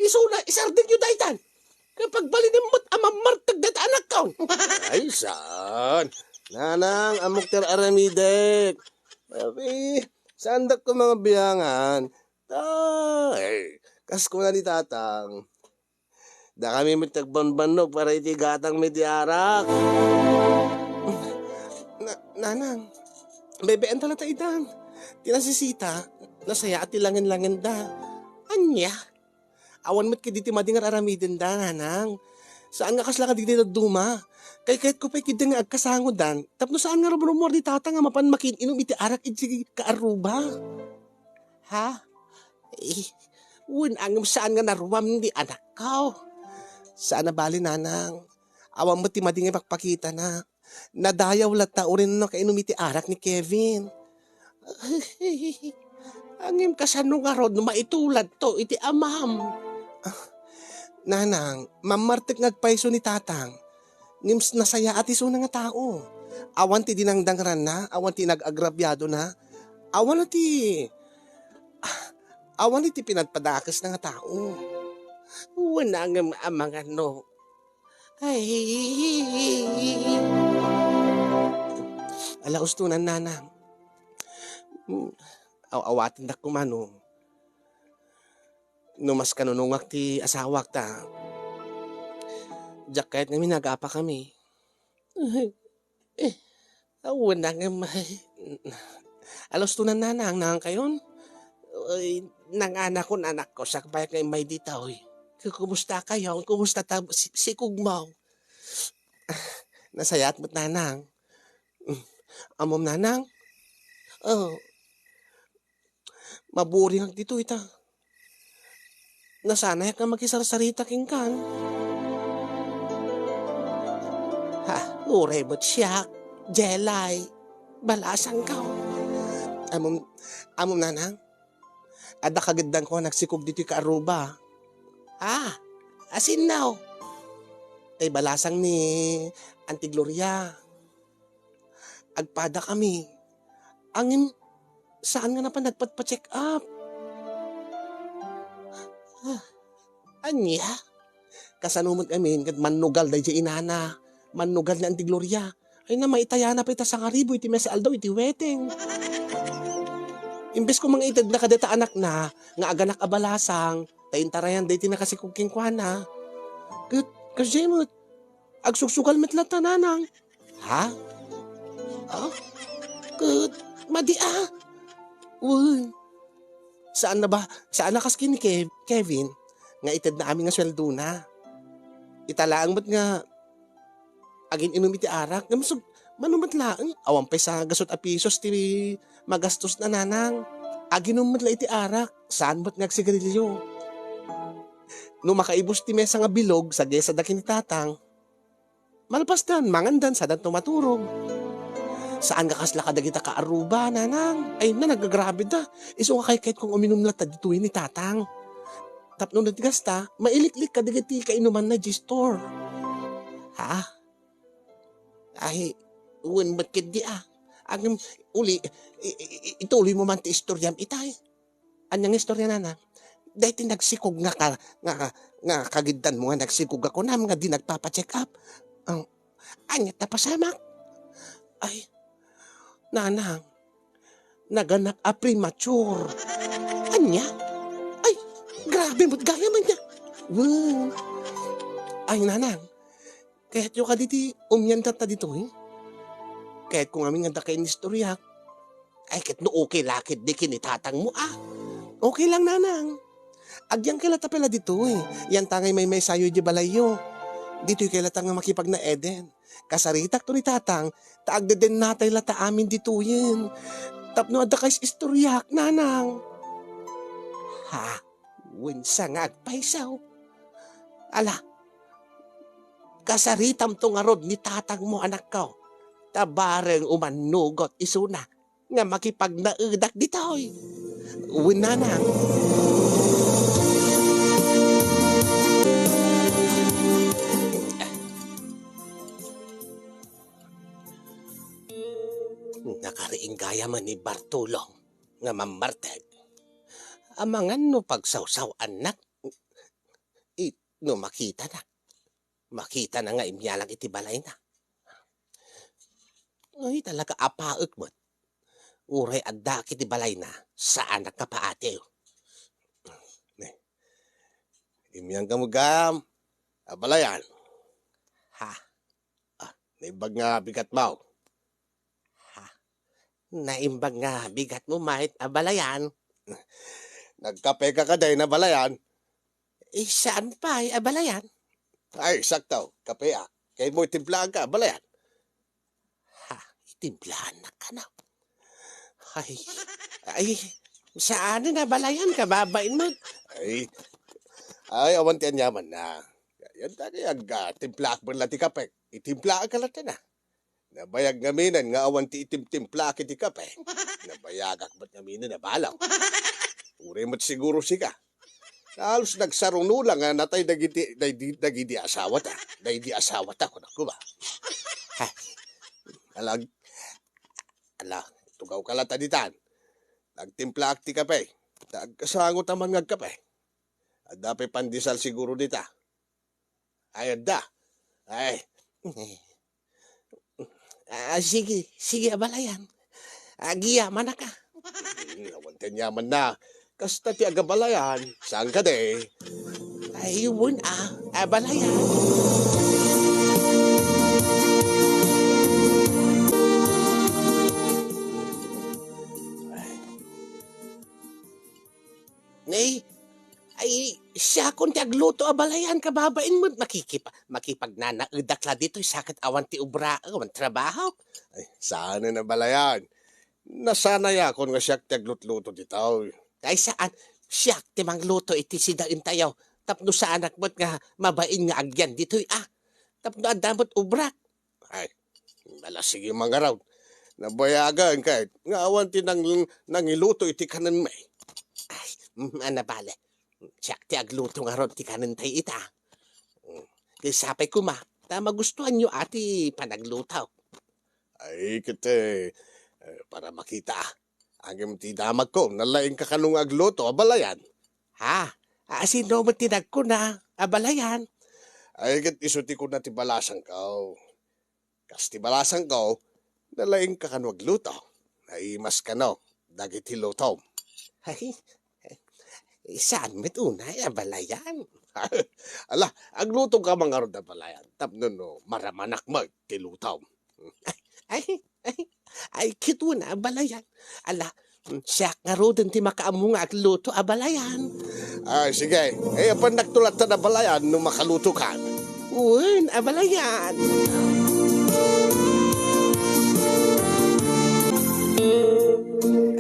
Isuna, isardengyo daytan. Kapag balinem met a mammarteg dayta anakko. Ay, saan? Nanang, ammok ti ar-aramidek. Abi, saan dakko mga biangan? Ay, kas kuna ni tatang, dakami met ti agbanbannog para iti gatangmi ti arak. Na-, nanang, bebe-en ta la ta idan. Ti nasisita, nasayaat ti langen-langenda. Ania? Awan met kadi ti madi nga ar-aramidenda, nanang. Saan nga kasla kadagiti dadduma. Kaykayatko pay kadi nga agkasangodan, tapno saan nga rumrumuar ni tatang nga mapan makin-inum iti arak iti kaarruba. Ha? Eh, wen, ngem saan nga naruam ti anakko. Saan a bale, nanang. Awan met ti madi nga ipakpakitana. Nadayaw latta uray no nakainum iti arak ni Kevin. Ngem kasano ngarud no maituladto iti amam? Ah, nanang, mammartek nga agpayso ni tatang. Ngem s-, nasayaat isuna nga tao. Awan ti dinangdangranna, awan ti nag-agrabiadona. Awan ti, ah, awan ti pinagpadakesna nga tao. Wen, ngem amangan no. Ay. Ala, ustonan, nanang. Mm, aw-awatendak koma no, no maskanunongak ti asawak ta diak kayat ngamin nga agapakami. Awan, ngem, ala, ustonan, nanang, nangankayon. Ay, nanganakon, anakko, sakbay nga immay ditoy. Ku-, kumusta kayo? Kumusta ta-, si-, sikog mo? Nasayaat met, nanang. Ammom, nanang? Oh. Maburingak ditoy ta nasanayak nga makisarsarita kenkan. Ha, uray met siak, Jelay, balasangko. Ammom, ammom, nanang? Adda kagiddanko a nagsikog ditoy kaarruba. Ah, asinno? Tay balasang ni Auntie Gloria. Agpadakami. Ngem, saan nga napan nagpatpa-check up? Ah, ania? Kasano met ngamin ket mannugal daydiay inana? Mannugal ni Auntie Gloria. Ay, na, maitayana pay ta sangaribu iti maysa aldaw iti weteng. Imbes ko mangitedna kadayta anakna nga aganak a balasang, ta intarayan daytoy nakasikog kenkuana. Ket, kasdiay met, agsugsugal met latta, nanang. Ha? Ah? Ket, madi a. Uy. Saan na ba? Saan na kas ken ni Kev-, Kevin? nga itedna amin nga sueldona. Ita laeng met nga agin-inum iti arak, ngem sug-, mano met laeng, awan pay sangagasut a pisos ti magastosna, nanang. Aginum met la iti arak, saan met nga agsigarilio. No makaibus ti mesa nga bilog, sagesada ken ni tatang, malpasten, mangandan, sadanto maturog. Saan nga kasla kadagita kaarruba, nanang. Ay, na, nagagrabida. Isu nga kaykayatko nga uminum latta ditoy ni tatang. Tapno nagkasta, mailiklik kadagiti kainumanna idiay store. Ha? Ay, wen met ketdi, ah. Agem, uli, i-, i-, i-, ituloy mo man ti istoriam itay. Ania nga istorya, nanang? Daytoy nagsikog nga ka-, nga, nga kagiddanmo nga nagsikog a kunam nga di nagpapa-check up. Oh, ania ta pasamak? Ay, nanang, naganak a premature. Ania? Ay, grabe met gayam ania. Wow. Ay, nanang, kayatyo kadi ti umian tatta ditoy? Kayatko ngamin nga adda kainistoriak. Ay, ket no okay la ketdi ken ni tatangmo, ah. Okay lang, nanang. Agyankayo latta pay la ditoy. Yantangay maymaysayo idiay balayyo. Ditoykayo latta nga makipagnaeden. Kasaritakto ni tatang, ta agdedennatay latta amin ditoyen. Tapno adda kais istoriak, nanang. Ha? Wen sa nga agpayso? Ala, kasaritamto ngarud ni tatangmo, anakko. Ta bareng umannugot isuna nga makipagnaedak ditoy. Wen, nanang. Nakariing gayam ni Bartolo nga mammartek. Amangan no pagsawsaw-annak, i-, no makitanak. Makitana nga imyalag iti balayna. Ay, talaga, apaek met. Uray addaak iti balayna, saanak nga paatiw. Ne. Imyan ka met gayam. Abalayan. Ha? Ah, naimbag nga bigatmo. Ha? Naimbag nga bigatmo met, abalayan. Nagkape ka kadi, abalayan? Eh, saan pay, abalayan? Ay, sakto, kapeak. Kayatmo itimplaan ka, abalayan? Ha, itimplaannak kano? Ay, ay, saanen, abalayan, kababain met. Ay, ay, awan ti aniamanna. Yantangay ag-, ah, timplaak met la ti kape. Itimplaak ka latta na. Nabayag ngaminen nga awan ti itimtimplaak iti kape. Nabayagak met ngaminen a balo. Uray met siguro sika. Halos nagsaruno la nga natay dagiti, dagidi, dagidi asawata. Dagidi asawata, kunak koma. Ha? Alag-, ala, tugawka latta ditan. Nagtimplaak ti kape. Ta agkasangotan man nga agkape. Adda pay pandesal siguro dita. Ay, adda. Ay. Ah, sige, sige, abalayan. Agiyamanaka. Hmm, awan ti aniamanna. Kasta ti agabalayan. Saan kadi? Ay, wen, ah, abalayan. Ay. Nay, ay, siakon ti agluto, abalayan, kababain met, makikipa-, makipagnanaedak la ditoy, sa ket awan ti obra, awan trabaho. Ay, saanen, abalayan. Nasanayakon nga siak ti aglutluto ditoy. Ay, saan? Siak ti mangluto iti sidaentayo. Tapno saanak met nga mabain nga agyan ditoy, ah. Tapno adda met obrak. Ay, ala, sige, mangarud. Nabayagan ket nga awan ti nang-, nangiluto iti kanenmi. Ay, mm, a, nabale. Siak ti agluto ngarud ti kanentayo ita. Mm, ket sapay koma, ta magustuanyo a ti panagluto. Ay, ket, eh, eh, para makita. Ngem ti damagko, nalaingka kano nga agluto, abalayan. Ha? A, sino met ti nagkuna, abalayan? Ay, ket isu ti kuna ti balasangko. Kas ti balasangko, nalaingka kano agluto. Naimas kano dagiti lutom. Ay, saan met unay, abalayan? Ala, agluto ka man ngarud, abalayan. Tapno no, maramanak met ti lutom. Ay, ay, ay, ay, ket una, abalayan. Ala, Siak ngaruden ti makaammo nga agluto, abalayan. Ay, sige. Eh, apan nagtulatan, abalayan, no makalutokan. Wen, abalayan.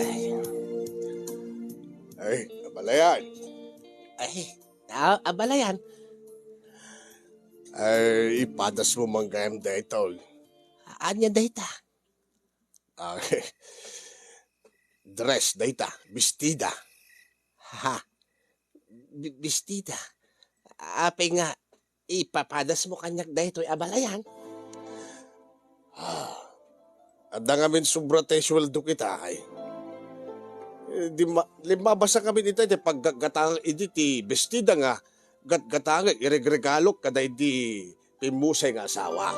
Ay. Ay, abalayan. Ay, a-, abalayan. Ay, ipadas mo man gayam daytoy. Ania dayta? Ah, dress dayta, bestida. Ha? Bi-, bestida? Apay nga, ipapadas mo kaniak daytoy, abalayan? Ah, adda ngamin sobra ti sueldo kita, ay. Eh, di ma-, limmabasa ngamin ita ti paggatgatang idi ti bestida nga gatgatangek, iregregalok kadaydi pimmusay nga asawa.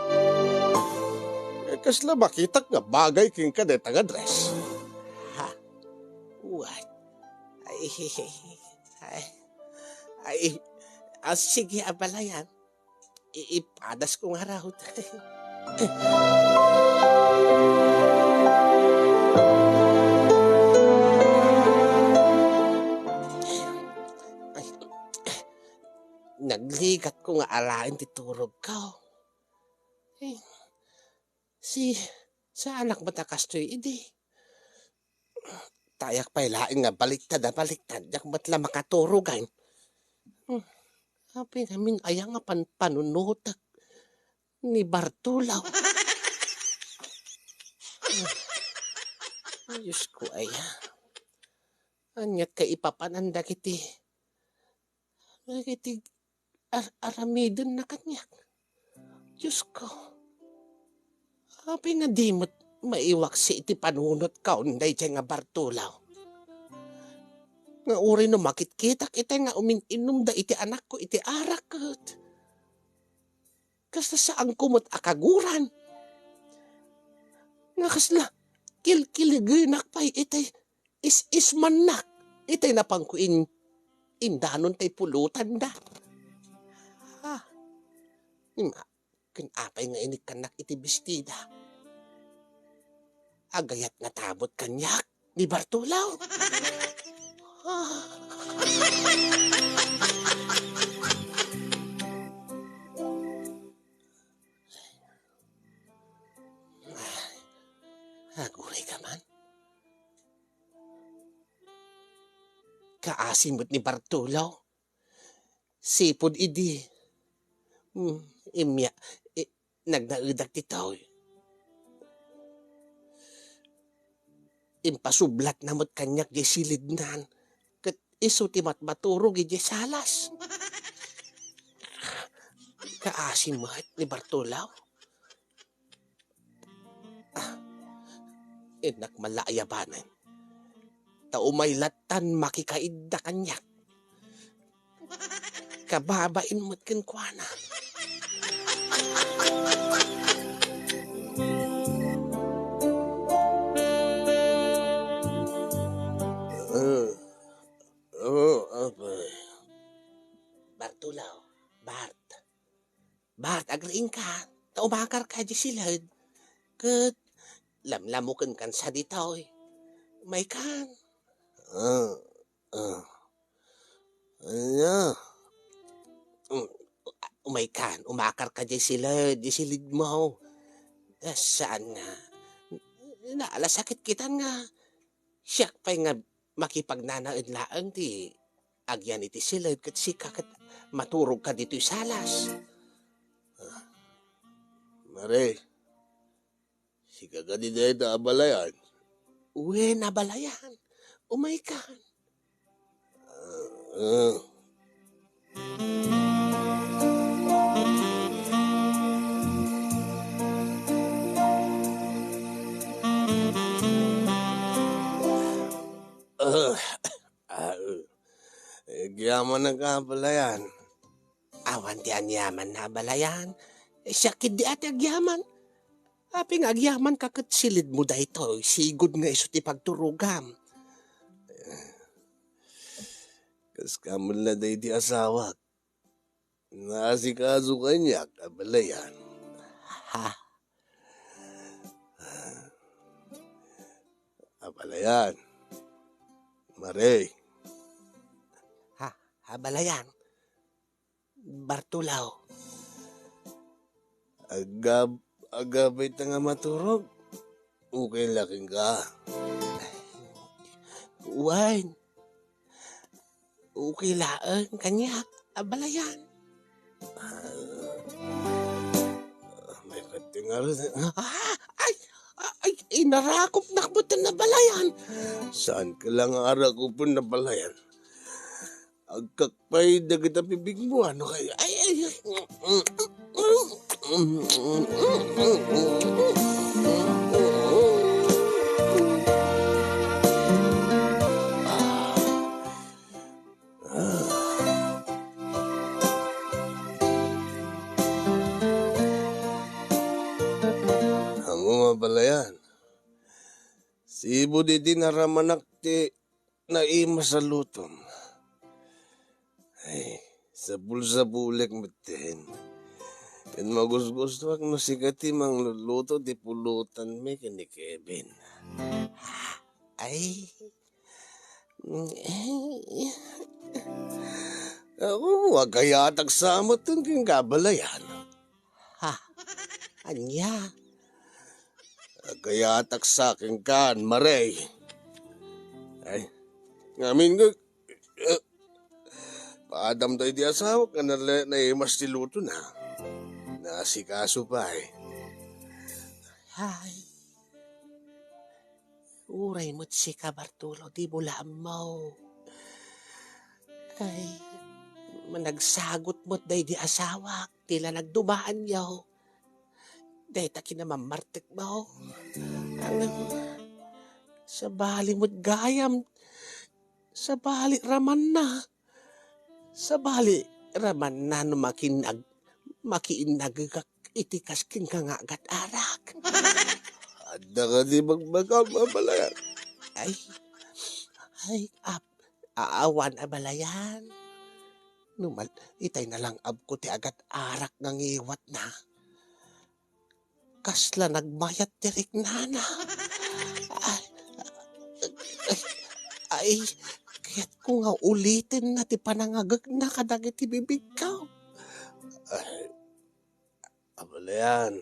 Eh, kasla makitak nga bagay kenka dayta nga dress? Ha? What? Ay, ay, ay, ah, sige, abalayan. I-, ipadasko ngarud. Ay, nagligatko nga alaen ti turogko. Eh, si, saanak met a kastoy idi. Tayak pay laeng nga baliktad a baliktad, diak met la makaturogan. Hmm, apay ngamin aya nga pan-, panunotek ni Bartulaw. Hmm. Diosko aya. Aniat kay ipapanan dagiti, dagiti ar-, aramidenna kaniak. Diosko, apay nga di met maiwaksi iti panunotko daydiay nga Bartulaw? Nga uray no makitkitak itay nga umin-inumda iti anakko iti arak ket kasla saanko met a kaguran. Nga kasla kilkiligenak pay itay is-ismannak itay napanko in-, indanon tay pulotanda. Ah, ima-, ken apay nga inikkannak iti bestida? Agayat nga tabot kaniak ni Bartulaw. Ah. Aguray ka man. Kaasi met ni Bartolo. Sipud idi, hmm, imya-, i-, nagnaedak ti taw. Impasublatna met kaniak diay silidnan, ket isu ti matmaturog idiay salas. Kaasi met ni Bartolo. Ah, innak man la ayabanen. Ta umay lattan makikaidda kaniak. Kababain met kenkuana. Ah, oh, apay. Bartolo, Bart. Bart, agriingka, ta umakarka idiay siled. Ket lamlamukenkan sa ditoy. Umaykan. Ah, ah. Ania? Um, umaykan, umakarka diay siled, diay silidmo. Ah, saan nga? Naalasakit kita nga. Siak pay nga makipagnanaed laeng ti agyan iti siled ket sika ket maturogka ditoy salas. Ah, Mare, sika kadi dayta abalayan? Wen, abalayan. Umaykan. Ah, ah. Ah, ah, agyaman nga abalayan. Awan ti aniaman nga abalayan. Siak ketdi a ti agyaman. Apay nga agyamanka ket silidmo daytoy, sigud nga isu ti pagturogam. Kas kamella daydi asawak. Naasikaso kaniak, abalayan. Ha? Abalayan. Pare. Ha, abalayan. Bartolo. Agab-, agabay ta nga maturog. Okay la kenka. Wen. Okay laeng kaniak, abalayan. Ah, may katingal. Ah, ay, ay, inarakopnak met ti abalayan. Saan ka lang arakopen abalayan? Agkakpay dagita bibigmo, ano kay, ay, ay, ay. Ammom, abalayan. Sibud idi naramanak ti naimas a lutom. Ay, sabol-sabolek metten. Ket magusgustuak no sika ti mangluluto ti pulutanmi ken ni Kevin. Ay. Ako, agayatak sa met kenka, abalayan. Ha? Ania? Agayatak sa kenka, Mare. Ay, ngamin nga, eh, paadam daydi asawak nga nale-, naimas ti lutona. Naasikaso pay. Ay. Uray met sika, Bartolo, dimo la ammo. Ay, managsagut met daydi asawak, ti la nagdumaanyo. Dayta kinamammartekmo. Ang, sabali met gayam, sabali ramanna. Sabali ramanna no makiinnag-, makiinnagekak iti kas kenka nga agat-arak. Adda kadi bagbagam, abalayan? Ay, ay, ap-, awan, abalayan. No mal-, itay nalangabko ti agat-arak nga ngiwatna. Kasla nagmayat ti riknana. Ay, ay, ay, kayatko nga ulitenna ti panangagekna kadagiti bibigko. Ay, abalayan.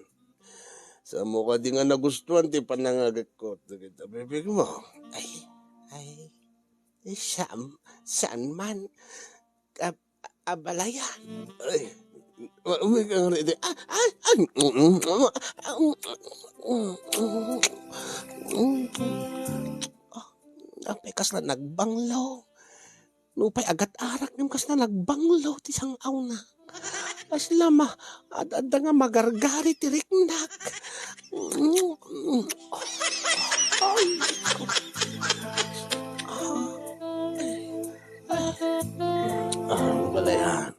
Saanmo kadi nga nagustuan ti panangagekko dagiti bibigmo? Ay, ay, saan, saan man. Ab-, abalayan. Ay, wa-, umay ka nga ridi. Ah, ay, ay. Ah, apay kasla nagbanglo. Nupay agat-arak ngem kasla nagbanglo ti sang-awna. Kasla ma-, ad-, adda nga magargari ti riknak. Ay. Ah, abalayan.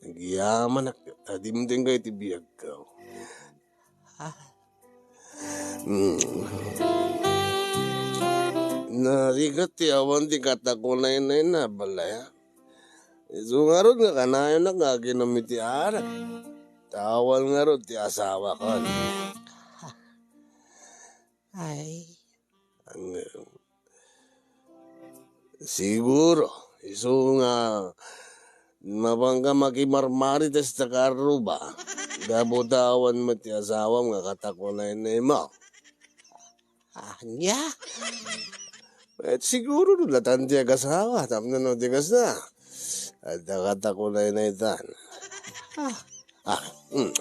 Agyamanak, adimdeng kayo ti biagko. Ah. Mm. Narigat ti awan ti katakunaynayna, abalayan. Isu ngarud nga kanayonak nga aginom iti arak. Ta awan ngarud ti asawakon. Ay. Ang, siguro, isu nga mapanka makimarmarites ta karruba, gapu ta awan met ti asawam nga katakunaynaymo. Ania? Et siguro no latan ti agasawa, tapno no di kasna. Adda katakunaynaytan. Ah. Ah, mm.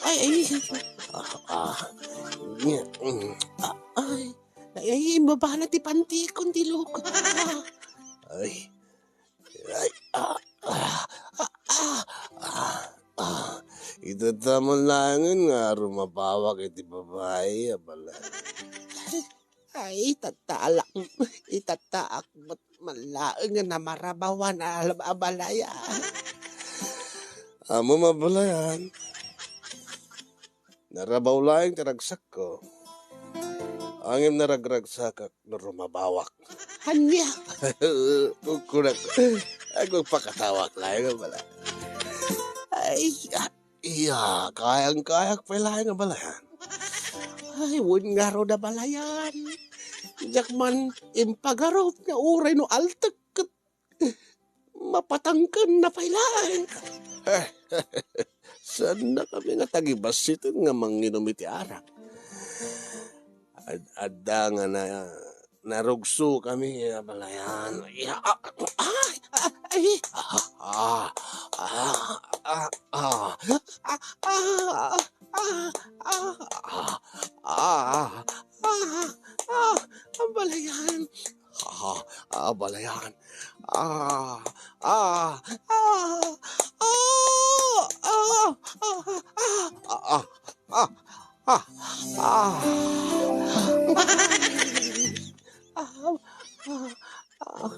Ay, ay, ay. Ah, ah. Mm, ah, ay. Ay, ay, mabana ti pantikon ti lukot. Ah. Ay. Ay, ah, ah, ah, ah, ah. Itatta man laengen nga rumabawak iti babai, abala. Ay, itatta la-, itattaak met man laeng nga namarabawan a, abalayan. Ammom, abalayan. Narabaw laeng ti ragsakko. Ngem naragragsakak no rumabawak. Ania? Kukunak. Agpakatawak laeng, abala. Ay, ah, iya, kayang-kayak pay laeng, abalayan. Ay, wen ngarud, abalayan. Diak man impagarup nga uray no altek ket mapatangken na pay laeng. Saanna kami nga tagibassiten nga manginom iti arak. Ad-, adda nga na-, narugso kami, abalayan. Ya, ah, ah, ah, ay, ah, ah, ah, ah, ah, ah, ah, ah, ah, ah, ah, ah, ah, abalayan. Ah, ah, abalayan. Ah, ah, ah, ah, ah, ah, ah, ah, ah, ah, ah, ah. Ah, ah, ah.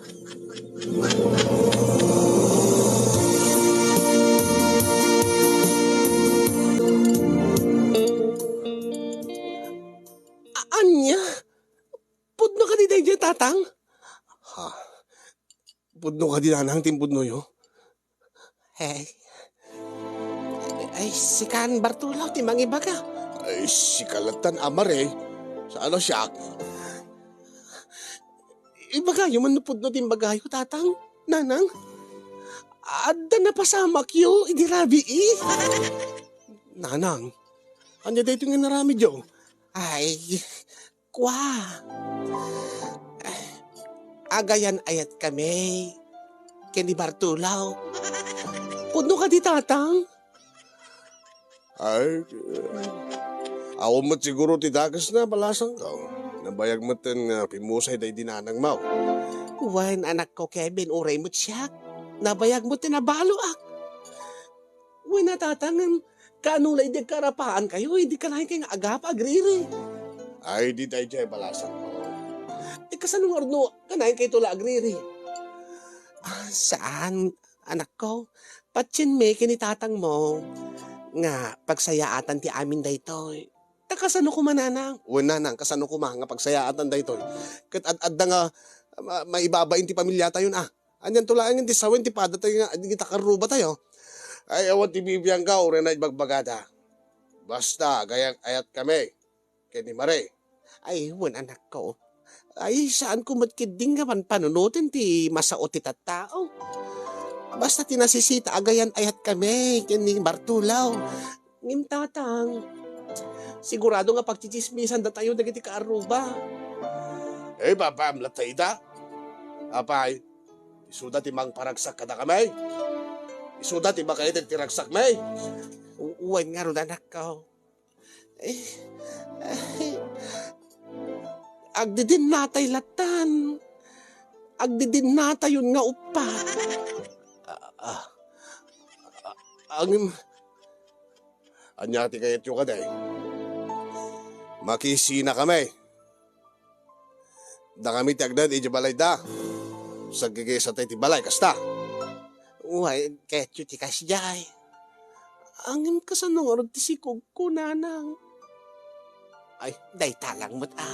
A-, ania? Pudno kadi daydiay, Tatang? Ha? Pudno kadi, Nanang, ti impudnoyo? Hey. Ay, sikan, Bartolo, ti mangibaga. Ay, sika lattan, Amare. Saan a siak? Ibagayo man no pudno ti imbagayo, Tatang, Nanang. Adda napasamakyo idi rabii. Nanang, ania daytoy nga inaramidyo? Ay, kua. Agayan-ayat kami ken ni Bartolo. Pudno kadi, Tatang? Ay, awan met siguro ti dakesna, balasangko. Nabayag metten nga pimmusay daydi nanangmo. Wen, anakko Kevin, uray met siak. Nabayag met ti nabaloak. Wen a, Tatang, ngem kaano la idi agkaarapaankayo, idi kanayon nga agapa agriri? Ay, di daydiay balasangko. Eh, kasano ngarud no kanayonkayo la agriri? Ah, saan, anakko. Patienmi ken ni tatangmo nga pagsayaatan ti amin daytoy. Ta kasano koma, Nanang? Wen, Nanang, kasano koma nga pagsayaatan daytoy? Ket ad-adda nga ma-, maibabain ti pamiliatayon, a. Anianto laeng ti sawen ti padatayo nga dagiti kaarrubatayo? Ay, awan ti bibiangko, uray na ibagbagada. Basta, agayat-ayatkami ken ni Mare. Ay, wen, anakko. Ay, saanko met ketdi nga panpanunoten ti masao ti tattao. Basta ti nasisita, agayan-ayatkami ken ni Bartolo. Ngem, Tatang, sigurado nga pagtsitsismisandatayo dagiti kaarruba. Eh, papaam latta ita. Apay, isuda ti mangparagsak kadakami? Isuda ti makaiteg ti ragsakmi? U-, wen ngarud, anakko. Eh, eh, agdidinnatay lattan. Agdidinnatayon nga uppat. Ah, ah, ah, ngem, ania ti kayatyo kadi? Makisinakami. Dakami ti agnaed idiay balayda. Saggigisatay ti balay, kasta. Wen, kayatyo ti kasdiay. Ngem kasano ngarud ti sikogko, Nanang? Ay, dayta lang met, a.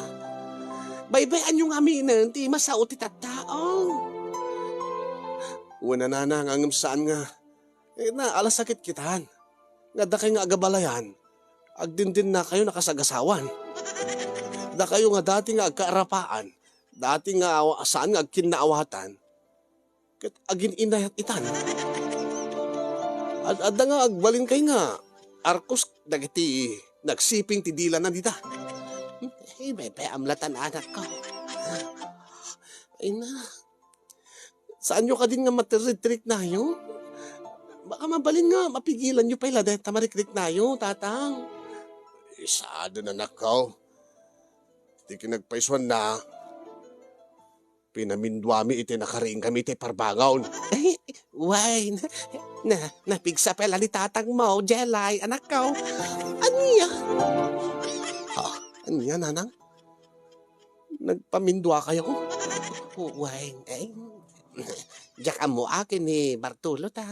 Baybay-anyo nga aminen ti masao ti tattao. Wen a, Nanang, ngem saan nga, eh, naalasakit kitan. Nga dakayo nga agabalayan, agdindinakayon a kasagasawan. Dakayo nga dati nga agkaarapaan, dati nga awa-, saan nga agkinnaawatan, ket agin-inayat itan. Ad-adda nga agbalinkayo nga arkos dagiti nagsiping ti dilana dita. Eh, baybay-am latta, anakko. Ay na. Saanyo kadin nga matirriknayo? Baka mabalin nga mapigilanyo pay la dayta marikriknayo, Tatang. Isaaden, anakko. Ti kinagpaisuanna, pinaminduami iti nakariingkami iti parbangon. Ay, wen. Na, napigsa pay la ni tatangmo, Jelay, anakko. Ania? Ha? Ania, Nanang? Nagpaminduakayo? Wen, ay, diak ammo a ken ni Bartolo ta.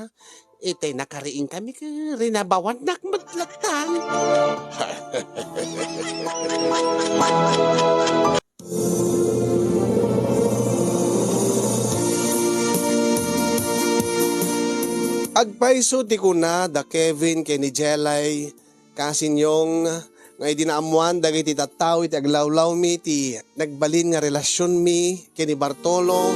Itay nakariingkami ket rinabawannak met latta. Agpayso ti kuna da Kevin ken ni Jelay, kasinyong, nga idi naammoan dagiti tattao iti aglawlawmi ti nagbalin nga relasionmi ken ni Bartolo,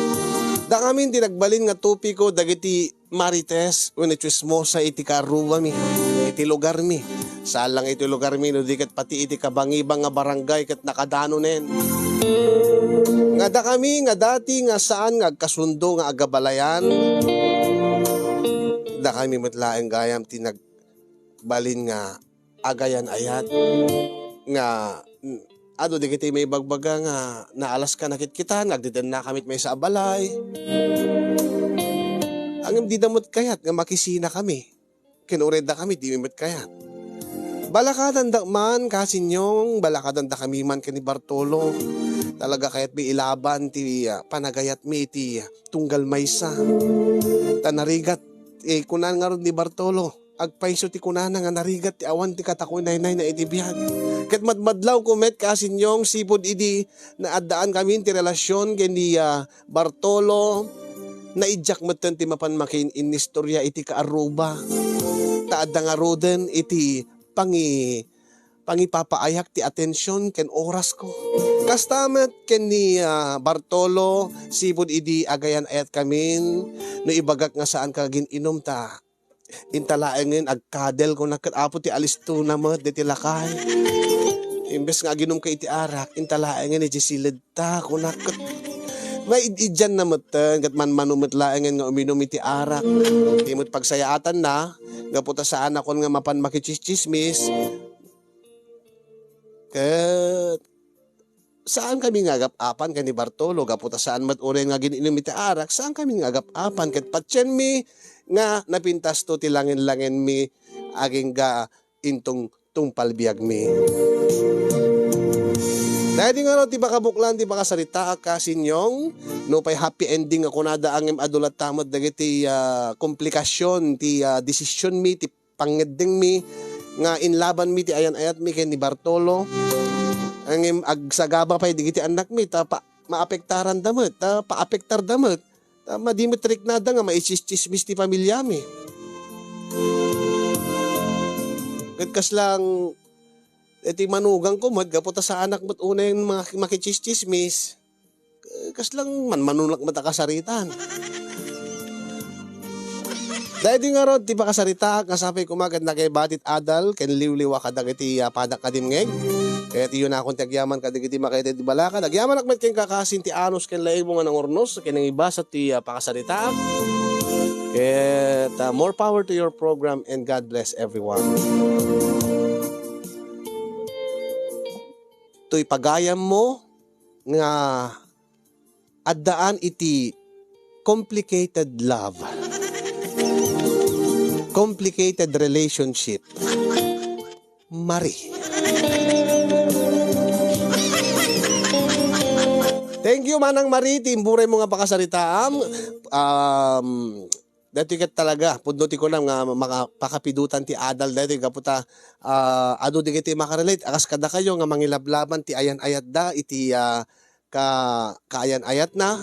dakamin ti nagbalin nga topiko dagiti marites wenno tsismosa iti kaarrubami, iti lugarmi. Saan lang iti lugarmi, no di ket pati iti kabangibang nga barangay ket nakadanonen. Nga dakami nga dati nga saan nga agkasundo nga agabalayan, dakami met laeng gayam ti nagbalin nga agayan-ayat nga, mm, adu dagiti maibagbaga nga naalas ka nakitkitan, agdedennakami iti maysa a balay. Ngem dida met kayat nga makisinakami. Ken uray dakami, dimi met kayat. Balakadandak man, Kasinyong, balakadandakami man ken ni Bartolo. Talaga kayatmi ilaban ti, ah, panagayatmi iti, ah, tunggal maysa. Ta narigat, eh, kunan ngarud ni Bartolo, agpayso ti kunana nga narigat ti awan ti katakunaynayna iti biag. Ket madmadlawko met, Kasinyong, sipud idi naaddaankamin ti relasion ken ni, ah, Bartolo, naiddiak metten ti mapan makiin-inistoriak iti kaarruba. Ta adda ngaruden iti pangi-, pangipapaayak ti atension ken orasko. Kasta met ken ni, ah, Bartolo, sipud idi agayan-ayatkamin, no ibagak nga saanka agin-inum ta inta laengen agkadel, kunak ket, Apo, ti alistona met deti lakay. Imbes nga aginumka iti arak, inta laengen iti siledta, kunak ket, maid-idianna metten ket manmano met laengen nga uminum iti arak. Di met pagsayaatanna, gapu ta saanakon nga mapan makitsismis. Ket saankami nga agap-apan ken ni Bartolo, gapu ta saan met uray nga agin-inum iti arak, saankami nga agap-apan ket patienmi nga napintasto ti langen-langenmi agingga inton tungpal biagmi. Daydi ngarud ti pakabuklan ti pakasaritaak, Kasinyong, nupay happy ending nga kunada, ngem adu latta met dagiti, ah, komplikasion ti, ah, desisionmi, ti pangngeddengmi nga inlabanmi ti ayan-ayatmi ken ni Bartolo. Ngem agsagaba pay dagiti annakmi ta pa-, maapektaranda met, ta paapektarda met. Ta madi met riknada nga maitsismis ti pamilyami. Ket kaslang iti manugangko met, gapu ta saanak met unay nga maki-, makitsismis. Eh, kaslang manmanunak met a kasaritaan. Daydi ngarud ti pakasaritaak nga sapay koma ket nakaibatit adal ken liwliwa kadagiti, ah, padak a dimngeg. Ket iyon nakon ti agyaman kadagiti makaitid ti balakad. Agyamanak met ken kakasin ti anus ken laibong nga nangurnos ken nangibasa ti, ah, pakasaritaak. Ket, ah, more power to your program and God bless everyone. Toy pagayammo nga addaan iti complicated love, complicated relationship. Marie. Thank you, Manang Marie, ti imburay mo nga pakasaritaam. Um, daytoy ket talaga, pudno ti kunam nga maka-, pakapidutan ti adal daytoy gapu ta, ah, adu dagiti makarelate, a kas kadakayo nga mangilablaban ti ayan-ayatda iti, ah, ka-, kaayan-ayatna.